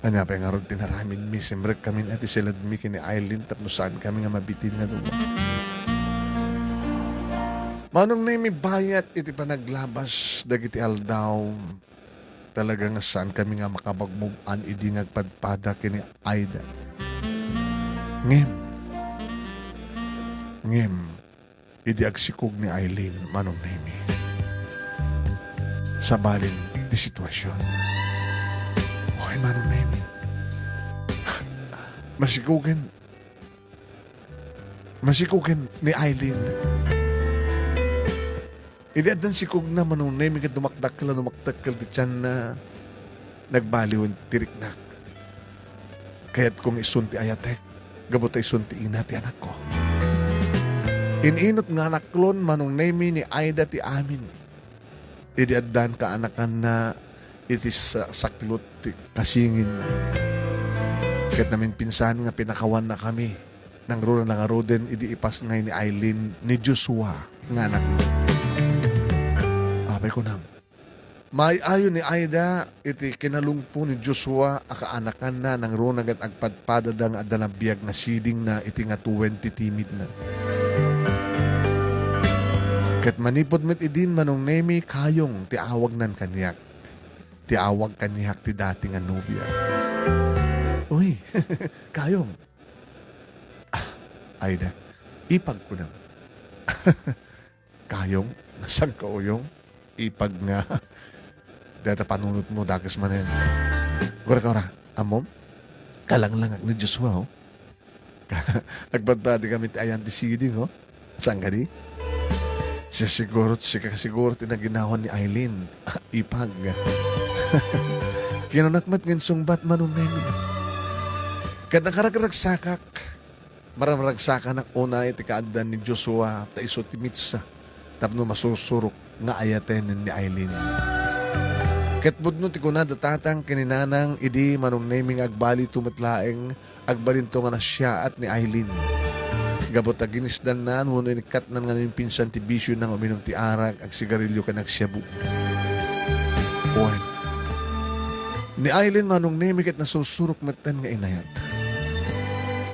ania pay ngarud ti naramidmi? Simrekkamin iti siledmi ken ni Aileen tapno saankami nga mabitin nga dua. Manong Nemi, bayat iti panaglabas dagiti aldaw, talaga nga saankami nga makabagmub-an idi nga agpadpada ken ni Aida. Ngem, ngem, idi agsikog ni Aileen, Manong Nemi, sabalin ti sitwasion. Oy, Manong Nemi. Masikogen, masikogen ni Aileen. Idi addan sikogna, Manong Nemi, ket dumakdakkel a dumakdakkel ti tianna, nagbaliwen ti riknak. Kayatko nga isun ti ayatek, gapu ta isun ti ina ti anakko. In-inut nga anaklon, Manong Nemi, ni Aida ti amin. Idi addan kaanakanna iti sa-, saklot ti kasinginna. Ket naminpinsan nga pinakawannakami. Nangruna la ngaruden idi ipasngay ni Aileen ni Joshua nga anakna. Apay kunam, maay-ayo ni Aida iti kinalungpo ni Joshua a kaanakanna, nangruna ket agpadpadada nga adda nabiag nga sidingna iti ngatoen ti timidna. Ket manipud met idin, Manong Nemi, Kayong ti awagnan kaniak. Ti awag kaniak ti dati nga nobia. Uy, Kayong. Ah, Aida, ipag kunam. Kayong, saan ka uyong? Ipag nga. Data panunot mo, dakes manen. Gura ka ora, ammom? Kalanglangak ni Joshua, oh. Agpadpadi kami ti ayan ti siding, oh. Saan kadi? Siya siguro, sika siguro ti naginawan ni Aileen. Ipag. Kinunak met nga insungbat, Manong Nemi. Ket nakaragragsakak, maramragsakanak unay ti kaaddan ni Joshua, ta isu ti mitsa tapno masursurok nga ayaten ni Aileen. Ket pudno ti kunada tatang ken ni nanang idi, Manong Nemi, nga agbalito met laeng, agbalinto nga nasiaat ni Aileen. Gapu ta ginisdannan wenno inikkatnan nga naminpinsan ti bisiona nga uminum ti arak, agsigarilio ken agsiabu. Wen, ni Aileen, Manong Nemi, ket nasursurok metten nga inayat.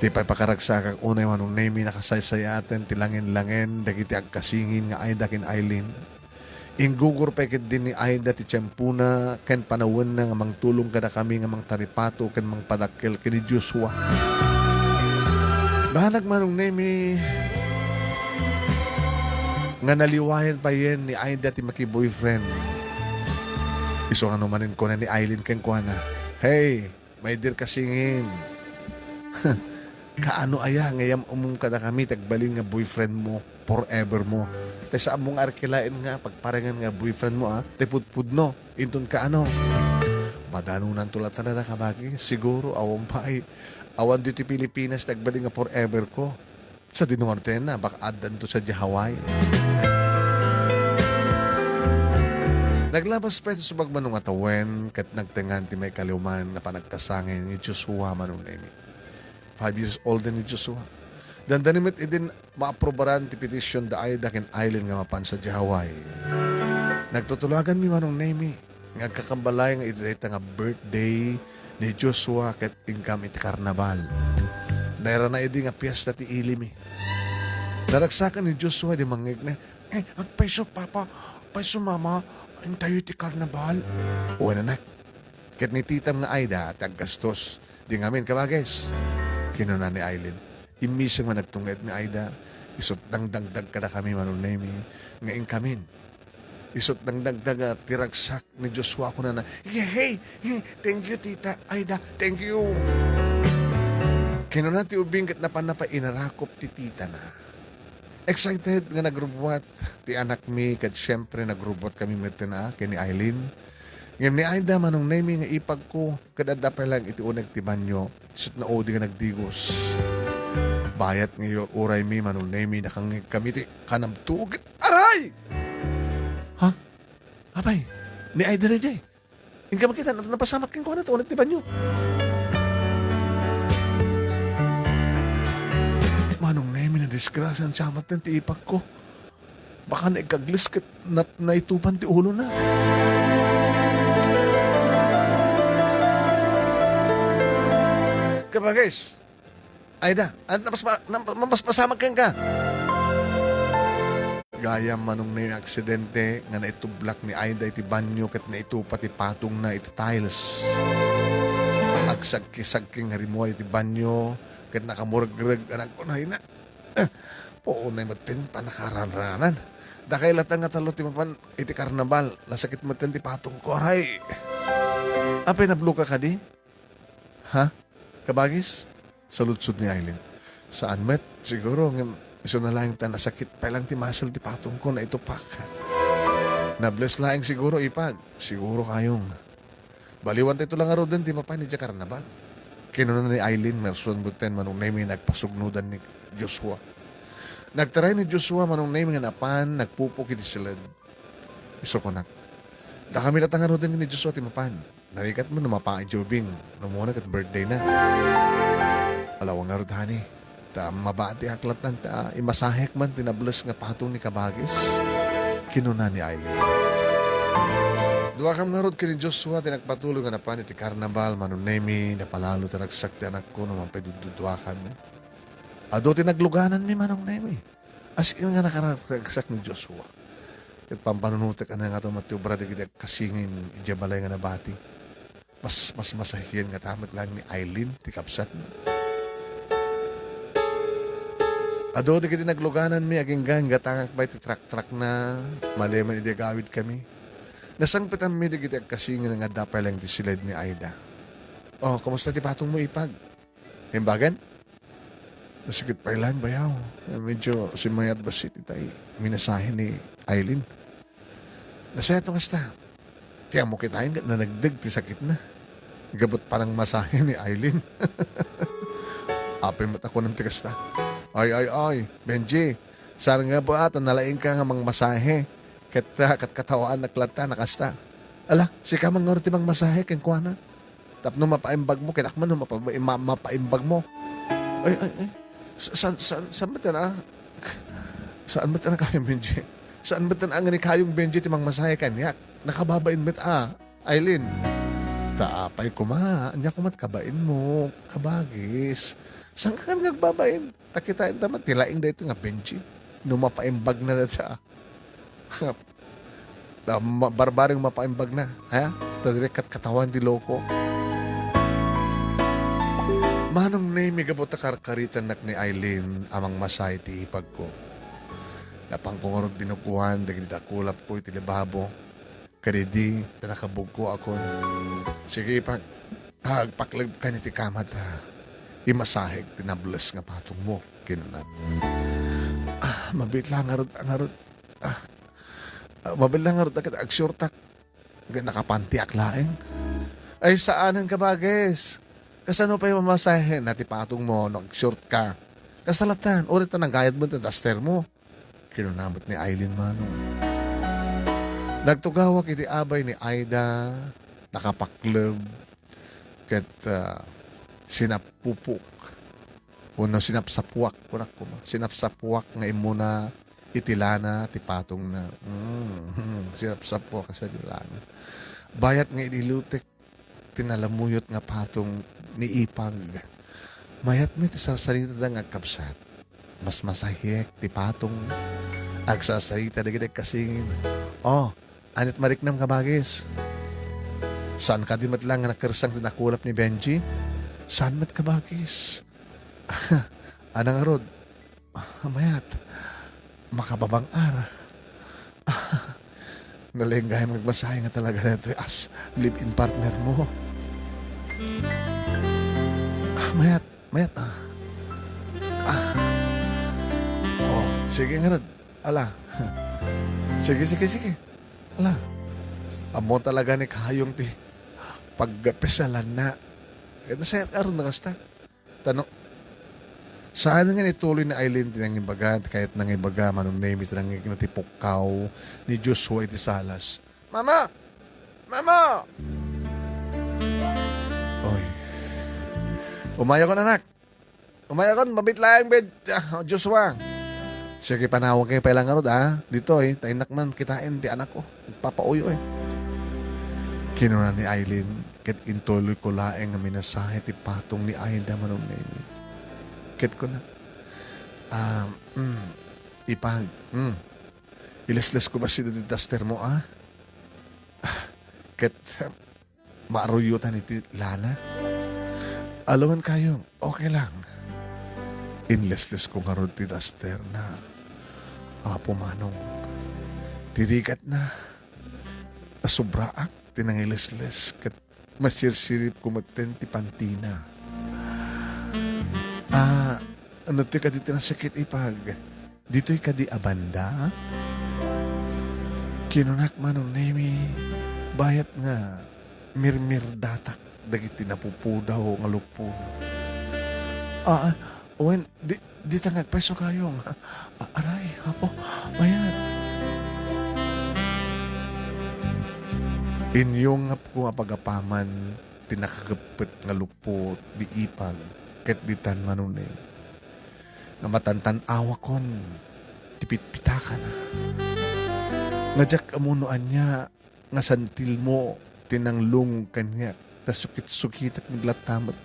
Ti pay pakaragsakak unay, Manong Nemi, nakasaysayaaten ti langen-langen dagiti agkasingin nga Aida ken Aileen. Inggugur pay ketdi ni Aida ti tiempona ken panawenna nga mangtulong kadakami nga mangtaripato ken mangpadakkel ken ni Joshua. Banag, Manong Nemi, nga naliwayan payen ni Aida ti makiboyfriend. Isu nga no manen kuna ni Aileen kenkuana, "Hey, my dear kasingin, kaano aya nga yam-amom kadakami ti agbalin nga boyfriend mo, forever mo? Tay saanmo nga arkilaen nga pagparengan nga boyfriend mo, a? Tay pudpudno, inton kaano?" Madanonanto latta dayta, kabagis. Siguro, awan pay. Awan ditoy Pilipinas ti agbalin nga forever ko. Sadino ngarud ti ayanna, baka addanto sadiay Hawaii. Naglabas pay ti subagmano nga tawen ket nagtengan ti maikaliwman a panagkasangin ni Joshua, Manong Nemi. Five years old ni Joshua. Dandani met idin maaprubaran ti petition da Aida ken Aileen nga mapan sadiay Hawaii. Nagtutulaganmi, Manong Nemi, nga agkakambalay nga idi dayta nga birthday ni Joshua ket inkam iti karnabal. Nairana idi nga piesta ti ilimi. Naragsakan ni Joshua idi mangngegna, "Eh, agpayso, Papa, payso, Mama, intayo iti karnabal." "Wen, anak. Ket ni titam nga Aida ti aggastos. Di ngamin, kabagis," kinuna ni Aileen. Immising nga nagtunged ni Aida, isut' nangdangdag kadakami, Manong Nemi, nga inkamin. Isut' nangdangdag ti ragsak ni Joshua, kunana, "Yehey! Yehey! Thank you, Tita Aida. Thank you." Kinuna ti ubing ket napanna pay inarakop ti titana. Excited nga nagrubuat ti anakmi ket siempre nagrubuatkami metten a ken ni Aileen. Ngem ni Aida, Manong Nemi nga ipagko, ket adda pay laeng iti uneg ti banio, isut' naudi nga nagdigos. Bayat nga iyur-uraymi, Manong Nemi, nakangngegkami ti kanabtug. Aray! Ha? Apay, ni Aida daydiay. Inka makita, napasamak kenkuana ti uneg ti banio. Manong Nemi, nadisgrasya, siya metten ti ipagko. Baka naikagles ket nat-, naitupan ti ulona. Kabagis, Aida, at napaspa-, nap-, mapaspasamak kenka. Gayam, Manong Nemi, nga aksidente nga naitublak ni Aida iti banio ket naitupa ti patongna iti tiles. Agsagki-sagki nga rimmuar iti banio ket nakamuregreg a nagkunayna. Eh, puonay metten pannakaranranan. Dakay latta nga tallo ti mapan iti karnabal. Nasakit metten ti patongko, aray. Apay, nabloka kadi? Ha? Kabagis? Saludsod ni Aileen. Saan met, siguro, ngem isuna laeng ta nasakit pay laeng ti muscle ti patongko, naitupak. Nables laeng siguro, ipag. Siguro kayong. Baliwan ta ito lang ngaruden ti mapan idiay karnabal. Kinuna ni Aileen, mersuan metten, Manong Nemi, nagpasugnodan ni Joshua. Nagtaray ni Joshua, Manong Nemi, nga napan, nagpupok iti siled. Isu kunak, dakami latta ngaruden ni Joshua ti mapan. Narigat mo no mapan idiay ubing, no umuna ket birthday na. Alawa ngarud, honey. Ta mabati ak latta ta imasahek man ti nables nga patong ni kabagis. Kinuna ni Aileen. Duakam ngarud ken ni Joshua ti nagpatuloy nga napan iti karnabal, Manong Nemi, napalalo ti ragsak ti anakko no mapay duduakam. Adu ti naglugananmi, Manong Nemi. As in nga nakaragsak ni Joshua. Ket pampanunotek a nayangato met ti obra dagiti agkasingin idiay balay nga nabati. Mas, mas masahiken nga ta met laeng ni Aileen ti kabsatna. Adu dagiti naglugananmi agingga, inggatangak pay ti traktakna, malemen idi agawidkami. Nasangpetanmi dagiti agkasingin nga adda pay laeng ti siled ni Aida. "Oh, kumusta ti patongmo, ipag? Imbagen?" Nasakit pay laeng bayaw. Medyo simmayat bassit itay minasahe ni Aileen. Nasayat no kasta. Ti ammo kitaen ket nanagdeg ti sakitna. Gapu ti panangmasahe ni Aileen. Apay met a kunam ti kasta. Ay, ay, ay, Benji, saan nga ba ta nalaingka nga mangmasahe? Ket, ah, ket katawaan latta na kasta. Ala, sika man ngarud ti mangmasahe kenkuana. Tapno mapaimbag mo, ket ak man no mapa-, ma-, mapaimbag mo. Ay, ay, ay. Sa-, saan, saan, saan met a? Saan met a kayong Benji? Saan met a nga ni kayong Benji ti mangmasahe kaniak? Nakababain met a, Aileen. Ta apay koma, ania koma ti kabain mo, kabagis. Saan ka kan nagbabain? Ta kitaen ta man, ti laing daytoy nga Benji. No mapaimbag na dayta. Ah, ma-, barbareng mapaimbag na, ha? Ta direk kat-, katawan ti loko. Manong Nemi, gapu ta karkaritannak ni Aileen a mangmasahe ti ipagko. Napanko ngarud binukuan dagiti dakulapko iti lababo. Kadidi, ta nakabugko akon. Sige, ipag-, agpaklebkan iti kama ta imasahek ti nables nga patongmo, kinuna. Ah, mabiit la ngarud, ngarud. Ah, ah, mabiit la ngarud, ket agshortak. Ket nakapantiak laeng. Ay, saanen, kabagis. Kasano pay mamasahe na ti patongmo no agshort ka? Kasta lattan, uray ta nagayad met ti daster mo. Kinuna met ni Aileen, Manong. Nagtugawak iti abay ni Aida, nakapakleb, ket, ah, sinapupok, wenno sinapsapuak, kunak koma. Sinapsapuak nga immuna iti lana ti patongna. Mm, sinapsapuak sa di lana. Bayat nga inilutek ti nalamuyot nga patong ni ipag. Mayat met ti sarsaritada nga agkabsat. Mas masahiek ti patong. Agsarsarita dagiti agkasingin. Oh, aniat mariknam, kabagis? Saan kadi met laeng nga nakersang ti nakulap ni Benji? Saan met, kabagis? Ana ngarud? Ah, mayat. Makababang-ar. Ah, nalaing gayam nga agmasahe nga talaga daytoy as live-in partner mo. Ah, mayat. Mayat, ah. Ah. Oh, sige ngarud. Ala. Sige, sige, sige. Ala. Ammo talaga ni Kayong ti pagpisalanna. Eh, nasayat ngarud nga kasta. Tano, saan nga ituloy ni Aileen ti nangibaga, kayat nangibaga, Manong Nemi, ti nangngegna ti pukkaw ni Joshua iti salas. "Mama! Mama!" Oy. Umayakon, anak. Umayakon, mabit laeng bed, ah, Joshua. Sige, panawag kayo pa lang ngarud, ah. Ditoy, ta innak man kitaen ti anakko. Nagpapauyo, eh. Kinuna ni Aileen, ket intuloy ko laeng nga minasahe ti patong ni Aida, Manong Nemi. Ket kuna, ah, mm, ipag, mm, ilesles ko ba siya ti daster mo, ah? Ket, maaruyotan iti lana. Alawen kayo, okay lang. Inlesles ko ngarud ti daster na. Apo Manong, ti rigatna, asubraak ti nangilesles ket masirsirip ko metten ti pantina. Ah, ano ti kadi ti nasakit, ipag? Ditoy kadi a banda? Kinunak, Manong Nemi, bayat nga mirmirdatak dagiti napupudaw nga lupon. Ah, ah, wen, di, di ta nga agpayso kayo nga, a-, aray, Apo, mayat. Inyungapko nga pagapaman ti nakageppet nga lupot di ipag ket ditan, Manong Nemi, nga matantan-awakon ti pitpitakana. Nga diak ammo no ania nga santilmo ti nanglungog kaniak, ta sukit-sukitak met latta met.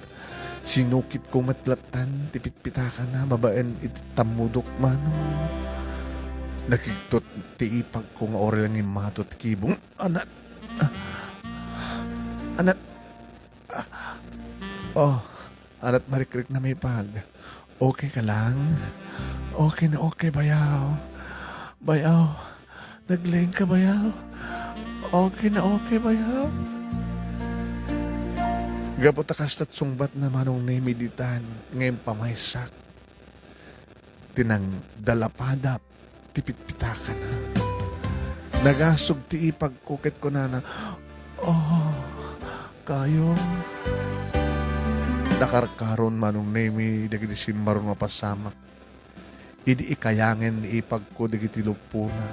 Sinukitko met lattan ti pitpitakana babaen iti tammudok, Manong. Nakigtot ti ipagko nga uray la nga immato ti kibong. Anat, ah, anat, ah, oh. Anat marikriknam, ipag. Okay ka lang? Okay na okay, bayaw. Bayaw, naglaing ka, bayaw? Okay na okay, bayaw. Gapu ta kasta't sungbatna, Manong Nemi, ditan nga impamaysak ti nangdalapadap ti pitpitakana. Nagasug ti ipagko ket kunana, "Oh, Kayong." Nakarkaron, Manong Nemi, dagiti simmaron nga pasamak idi ikayangen ni ipagko dagiti luppona,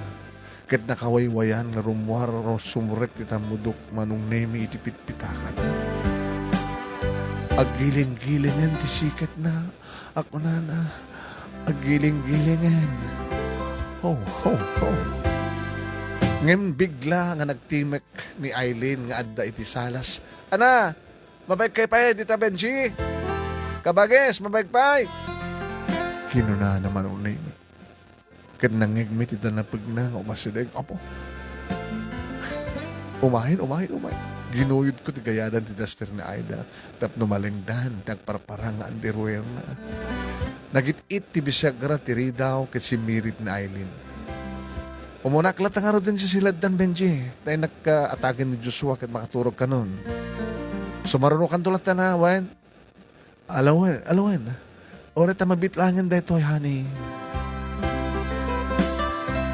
ket nakawaywayan nga rummuar a sumrek ti tammudok, Manong Nemi, iti pitpitakana. Aggiling-gilingen ti siketna. Akunana, aggiling-gilingen. Ho, ho, ho. Ngem bigla nga nagtimek ni Aileen nga adda iti salas. "Ana, mabaigkay pay dita, Benji? Kabagis, mabaig pay?" Kinunana, Manong Nemi. Ket nangngegmi ti danapegna nga umasideg, Apo. Umayen, umayen, umayen. Ginuyodko ti gayadan ti daster ni Aida tapno malengdan ti agparparang nga underwearna. Nagit-it ti bisagra ti ridaw ket simmirip ni Aileen. Umunak latta ngaruden ti siladdan, Benji, ta innak atagen ni Joshua ket makaturog kanon. Sumarunokanto latta na, wen? Alawen, alawen. Uray ta mabitlangen daytoy, honey.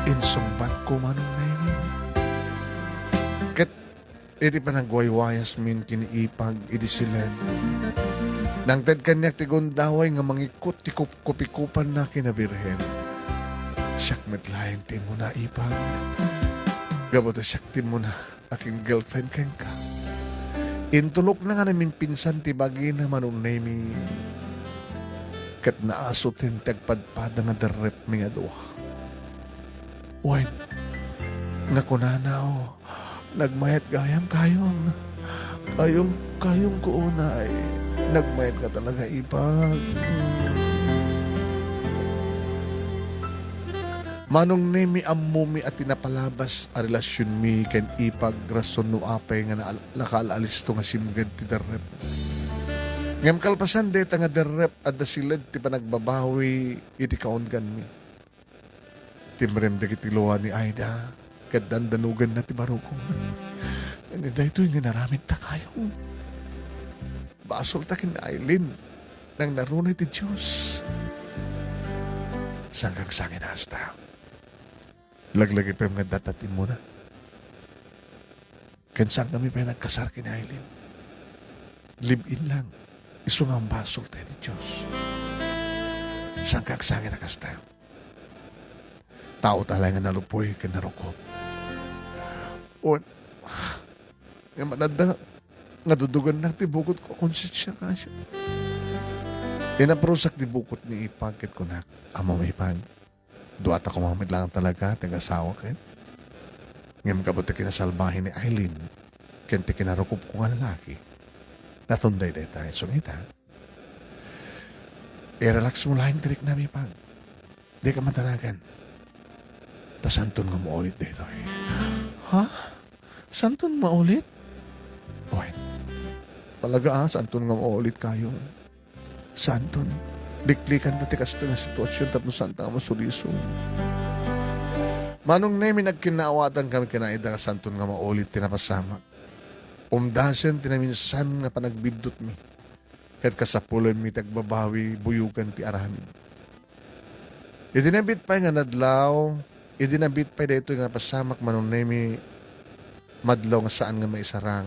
Insungbatko, Manong Nemi. Ket iti panagwaywayasmin ken ni ipag idi siled, nangted kaniak ti gundaway nga mangikut ti kupkupikupanna ken a Birhen. Siak met laeng ti immuna, ipag. Gapu ta siak ti immuna a kin-girlfriend kenka. Intulokna nga namimpinsan ti bagina, Manong Nemi, ket naasuten ti agpadpada nga derrepmi nga dua. Wen, nga kunana, "Oh, nagmayat gayam, Kayong. Kayong, Kayong ko unay. Nagmayat ka talaga, ipag." Manong Nemi, ammomi a ti napalabas a relasionmi ken ipag rason no apay nga naal-, nakaal-alisto nga simged ti derrep. Ngem kalpasan dayta nga derrep, adda siled ti panagbabawi iti kaungganmi. Timrem dagiti lua ni Aida ket dandanogenna ti barukongna. Ania daytoy nga inaramidta, Kayong? Basolta ken ni Aileen. Nangnaruna ti Dios. Saan ka agsangit a kasta? Laglagipem nga adda ti immuna. Ken saan kami pay nagkasar ken ni Aileen. Live-in lang. Isu nga basol tayo ti Dios. Saan ka agsangit a kasta? Tao ta laeng nga nalupoy ken narukop. Wen, nga manadda nga dudugannak ti bukod ko, konsensia kayo. Inaprusak ti bukod ni Ipag ket kunak, "Ammom, Ipag, dua ta koma met laeng talaga ti agasawak ket. Ngem gapu ti kinasalbahe ni Aileen ken ti kinarukop ko nga lalaki, natunday dayta. Isu ita, i-relax mo laeng ti riknam, Ipag. Dika madanagan. Ta saanton nga maulit daytoy." Ha? Saanton maulit? Wen, talaga, ah, saanton nga maulit kayo? Saanton? Liklikan ta ti kastoy nga sitwasyon tapno saanta nga masulisog. Manong Nemi, nagkinnaawatan kami ken ni Aida nga saanton nga maulit ti napasamak. Umdasen ti naminsan nga panagbiddutmi. Ket kasapulenmi ti agbabawi, buyogan ti aramid. Idi nabit pay nga nadlaw, idi nabit pay daytoy nga napasamak, Manong Nemi, madlaw nga saan nga maisarang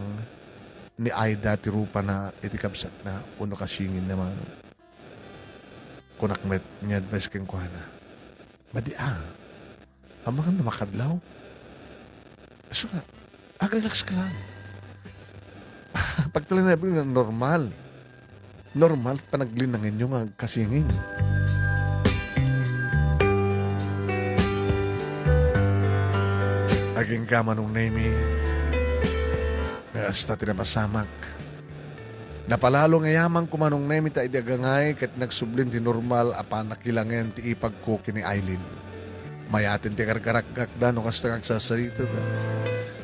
ni Aida ti rupana iti kabsatna wenno kasinginna, Manong. Kunak met, ni-advise kenkuana, "Madi a, amangan no makadlaw. Isu nga, ag-relax ka lang." Pagtalinabi nga normal. Normal panaglinangenyo nga agkasinging. Agingga, Manong Nemi, nga kasta ti napasamak. Napalalo nga yaman ko, Manong Nemi, ta idi agangay ket nagsublin ti normal a panakilangen ti ipagko ken ni Aileen. Mayaten ti gargarakgakda no kasta nga agsasarita.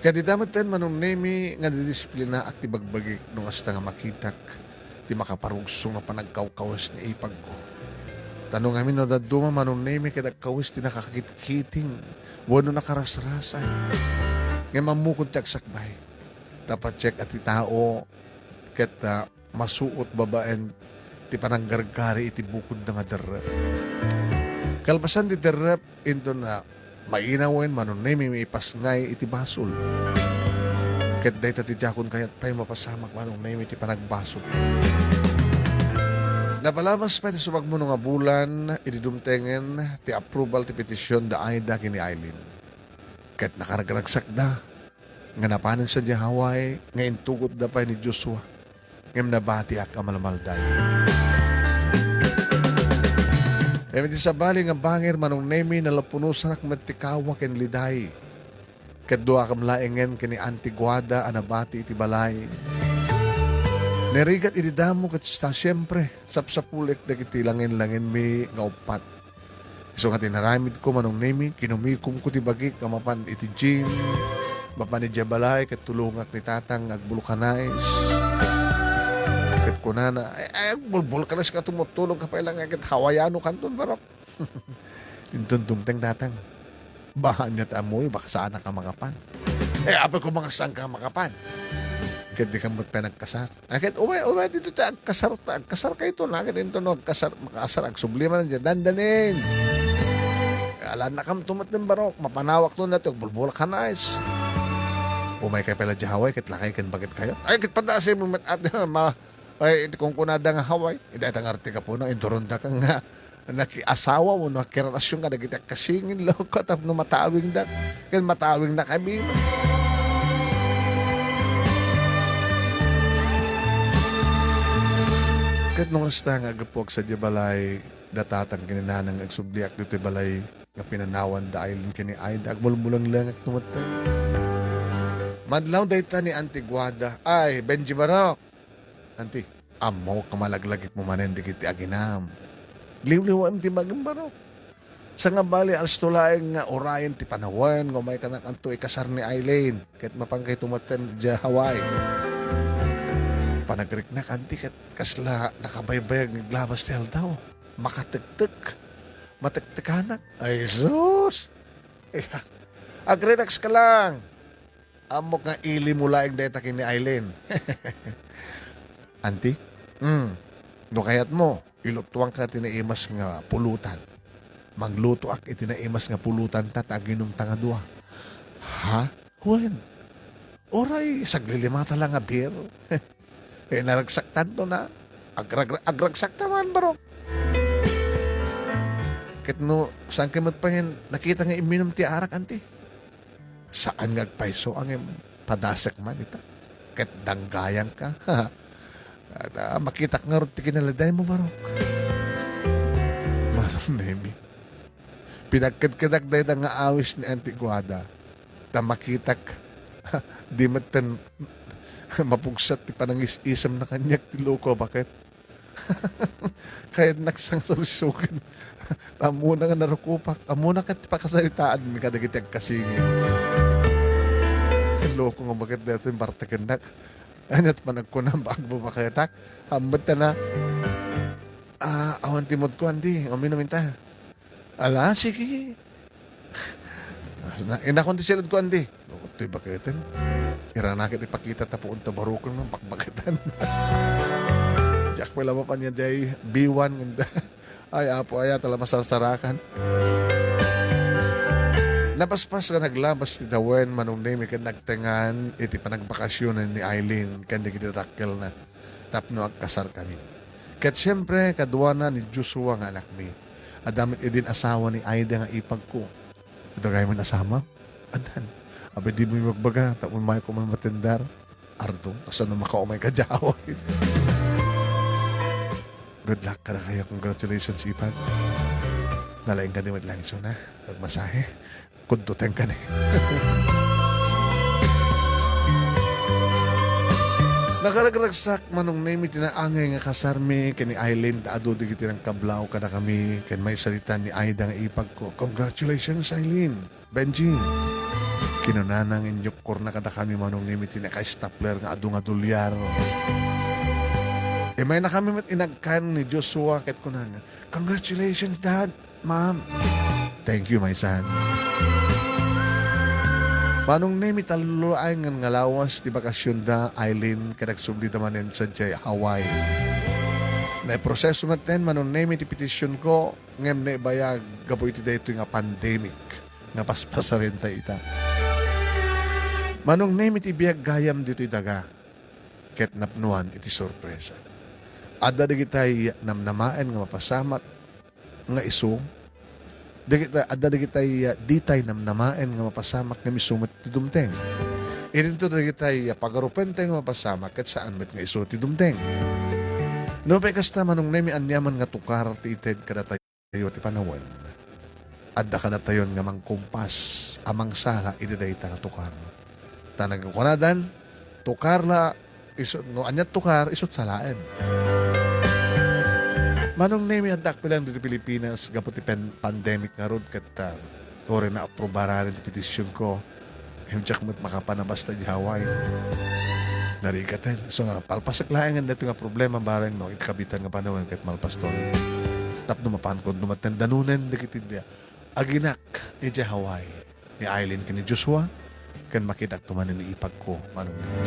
Ket dita metten, Manong Nemi, nga didisiplinaak ti bagbagik no kasta nga makitak ti makaparugso nga panagkawkawes ni ipagko. Ta no ngamin no dadduma, Manong Nemi, ket agkawes ti nakakitkiting wenno nakarasrasay. Ngem ammokon ti agsakbay. Ta patiek a ti tao ket, ah, masuot babaen ti pananggargari iti bukodna nga derrep. Kalpasan ti derrep, inton, ah, mainawen, Manong Nemi, maipasngay iti basol. Ket dayta ti diakon kayat pay mapasamak, Manong Nemi, ti panagbasol. Napalabas pay ti sumagmuno nga bulan, idi dumtengen ti approval ti petition da Aida ken ni Aileen. Ket nakargragsakda nga napanen sadiay Hawaii nga intugotda pay ni Joshua, ngem nabatiak a malmalday. Ngem iti sabali nga bangir, Manong Nemi, nalapunosanak met ti kawa ken liday. Ket duakam laengen ken ni Auntie Guada a nabati iti balay. Narigat idi damo ket ta siempre, sapsapulik dagiti langen-langenmi nga uppat. Isu nga ti inaramidko, Manong Nemi, kinumikomko ti bagik nga mapan iti gym, mapan idiay balay, ket tulongak ni Tatang nga agvulcanize. Ket kunana, "Ay, ay, agvulvulcanize ka, tumutulong ka pay lang, ket Hawaiano kanton, barok." Inton dumteng Tatang, "Bahan nga ti ammoyo, baka saanak a makapan." Eh, apay ko, baka saan ka makapan? Ket di ka met pay nagkasar. Ay, ket umay, umay dito ti agkasar, ta agkasar kayto, na ket inton no agkasar, makasar, agsubli man diay dandanin. Alanakam to met den barok, mapanawak to na to, bulbulak ka nice. Umay kay pala di Hawaii, ket lakay ken baket kayo. Ay, ket padasi mo met at, ma, ay, iti kunkunada nga Hawaii. Ida itang arte ka po na, induron da ka nga, nakiasawa wenno nakirelasyon kadagiti agkasingin, loko, tapno matawingda. Ken matawingda kami. Ket no kasta nga aggapuak sadiay balay, da Tatang ken ni Nanang, agsubliak ditoy balay nga pinanawan da Aileen ken ni Aida, agmulmulenglengak no met. Madlaw dayta ni Auntie Guada. Ay, Benji Barok! Auntie, ammok nga malaglagipmo manen dagiti aginam. Liwliwaem ti bagim, barok. Sangabali, alas to laeng nga urayen ti panawen nga umay kanakanto ikasar ni Aileen. Ket mapan kayto metten idiay Hawaii. Panagriknak, Auntie, ket kasla nakabaybayag nga aglabas ti aldaw. Makatektek. Matektekanak. Ay, sus! Ag-relax ka lang. Ammok nga ili mo laeng dayta ken ni Aileen. Auntie? Hmm. No kayatmo, ilutuanka ti naimas nga pulutan. Manglutoak iti naimas nga pulutan ta, ta aginumta nga dua. Ha? Wen. Uray, saglilimata la nga beer. Eh, naragsak tanto na. Agrag-, agragsak ta man, bro. Ket no, saan ka met pa yan nakita nga imminum ti arak, anti? Saan nga agpayso, ngem padasek man ita. Ket danggayang ka. Ada, makitak ngarud ti kinaladayo mo, barok. Manong Nemi. Pinagkedkedak dayta nga awis ni Auntie Guada. Ta makitak. Di met ten mapugsat ti panangis-isem na kaniak ti loko, baket. Kayatnak sang sulisugen. Ammona nga narukopak. Ammona ket pakasaritaanmi kadagiti agkasingit. Loko nga baket daytoy bartekennak. Aniat man agkuna, agbabakatak. Ammet na. Ah, awan ti mood ko, Andy. Uminom inta. Ala, sige. Na, inakon ti silad ko, Andy. Lukot to'y baketen. Iranakit ipakita ta puon ta barukon nga bakbaketan. Diak pala mapan niya day B one. Ay, apo, ay, tala masarsarakan. Napaspas nga naglabas ti tawen, Manong Nemi, ken nagtengan iti panagbakasyonen ni Eileen ken dagiti dakkelna tapno agkasarkami. Ket siempre, kaduana ni Joshua nga anakmi. Adda met idin asawa ni Aida nga ipagko. Adda gayam asawa? Addan. Abay, dimo ibagbaga, tapno mayo ko man matendar. Ardo, kasano makaumay ka diay? Good luck kadakayo. Congratulations, ipag. Nalaing ka di met lang isuna. Nagmasahe. Kuduteng ka ni. Nakaragragsak, Manong Nemi, ti naangay nga kasarmi ken ni Eileen, ta adu dagiti nangkablaw kadakami, ken maisarita ni Aida nga ipagko. Congratulations, Eileen. Benji, kinunana nga inyukkorna kadakami, Manong Nemi, ti naka-stapler nga adu nga dolyar. Imaynakami met inagkan ni Joshua ket kunana, "Congratulations, Dad, Ma'am." "Thank you, my son." Manong Nemi, tallo laeng nga lawas ti bakasionda, Eileen, ket agsublida manen sadiay Hawaii. Naiproseso metten, Manong Nemi, ti petitionko, ngem naibayag gapu iti daytoy nga pandemic nga paspasaren ta ita. Manong Nemi, ti biag gayam ditoy daga ket napnoan iti sorpresa. Adda dagitay namnamaen nga mapasamak nga isu, dagita-, adda dagitay, ah, ditay namnamaen nga mapasamak ngem isu met ti dumteng. Idinto dagitay, ah, pagarupentay nga mapasamak ket saan met nga isu ti dumteng. Nupay kasta, Manong Nemi, aniaman nga tukar ti ited kadatayo ti panawen. Adda kadatayon nga mangkumpas a mangsala iti dayta nga tukar. Ta nagkunadan, tukar la, isu-, no aniat tukar, isu't salaen. Manong Nemi, addaak pay laeng ditoy Pilipinas gapu ti pen-, pandemic ngarud ket, ah, uray naaprubaran ti petitionko. Ngem diak met makapan a basta idiay Hawaii. Narigaten. So nga, palpasek laengen daytoy nga problema, bareng no, iti kabitan nga panawen ket malpaston. Tapno mapankon no maten danunen dagiti dia-, aginak idiay Hawaii ni Eileen ken ni Joshua, ken makitakto manen ni ipagko, Manong Nemi.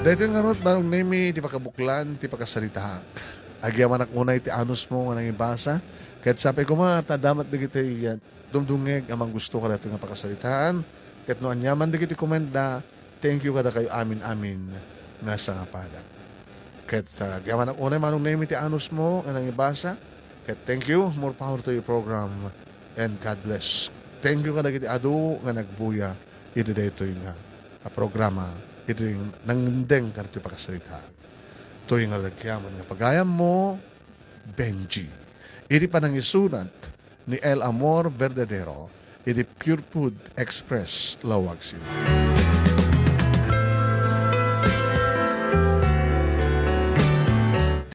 Daytoy ngarud, Manong Nemi, ti pakabuklan ti pakasaritaak. Agyamanak unay ti anusmo nga nangibasa, ket sapay koma ta adda met dagiti, ah, dumdumngeg a manggusto kadaytoy nga pakasaritaan, ket no aniaman dagiti comment da, thank you kadakayo amin-amin nga sangapada. Ket, ah, agyamanak unay, Manong Nemi, ti anusmo nga nangibasa, ket thank you, more power to your program, and God bless. Thank you kadagiti adu nga nagbuya iti daytoy nga, ah, programa, iti nangdengdeng kadagitoy pakasarita. Toy nga agyaman nga pagayammo, Benji. Iti panangisurat ni El Amor Verdadero, iti Pure Food Express, Laoag City.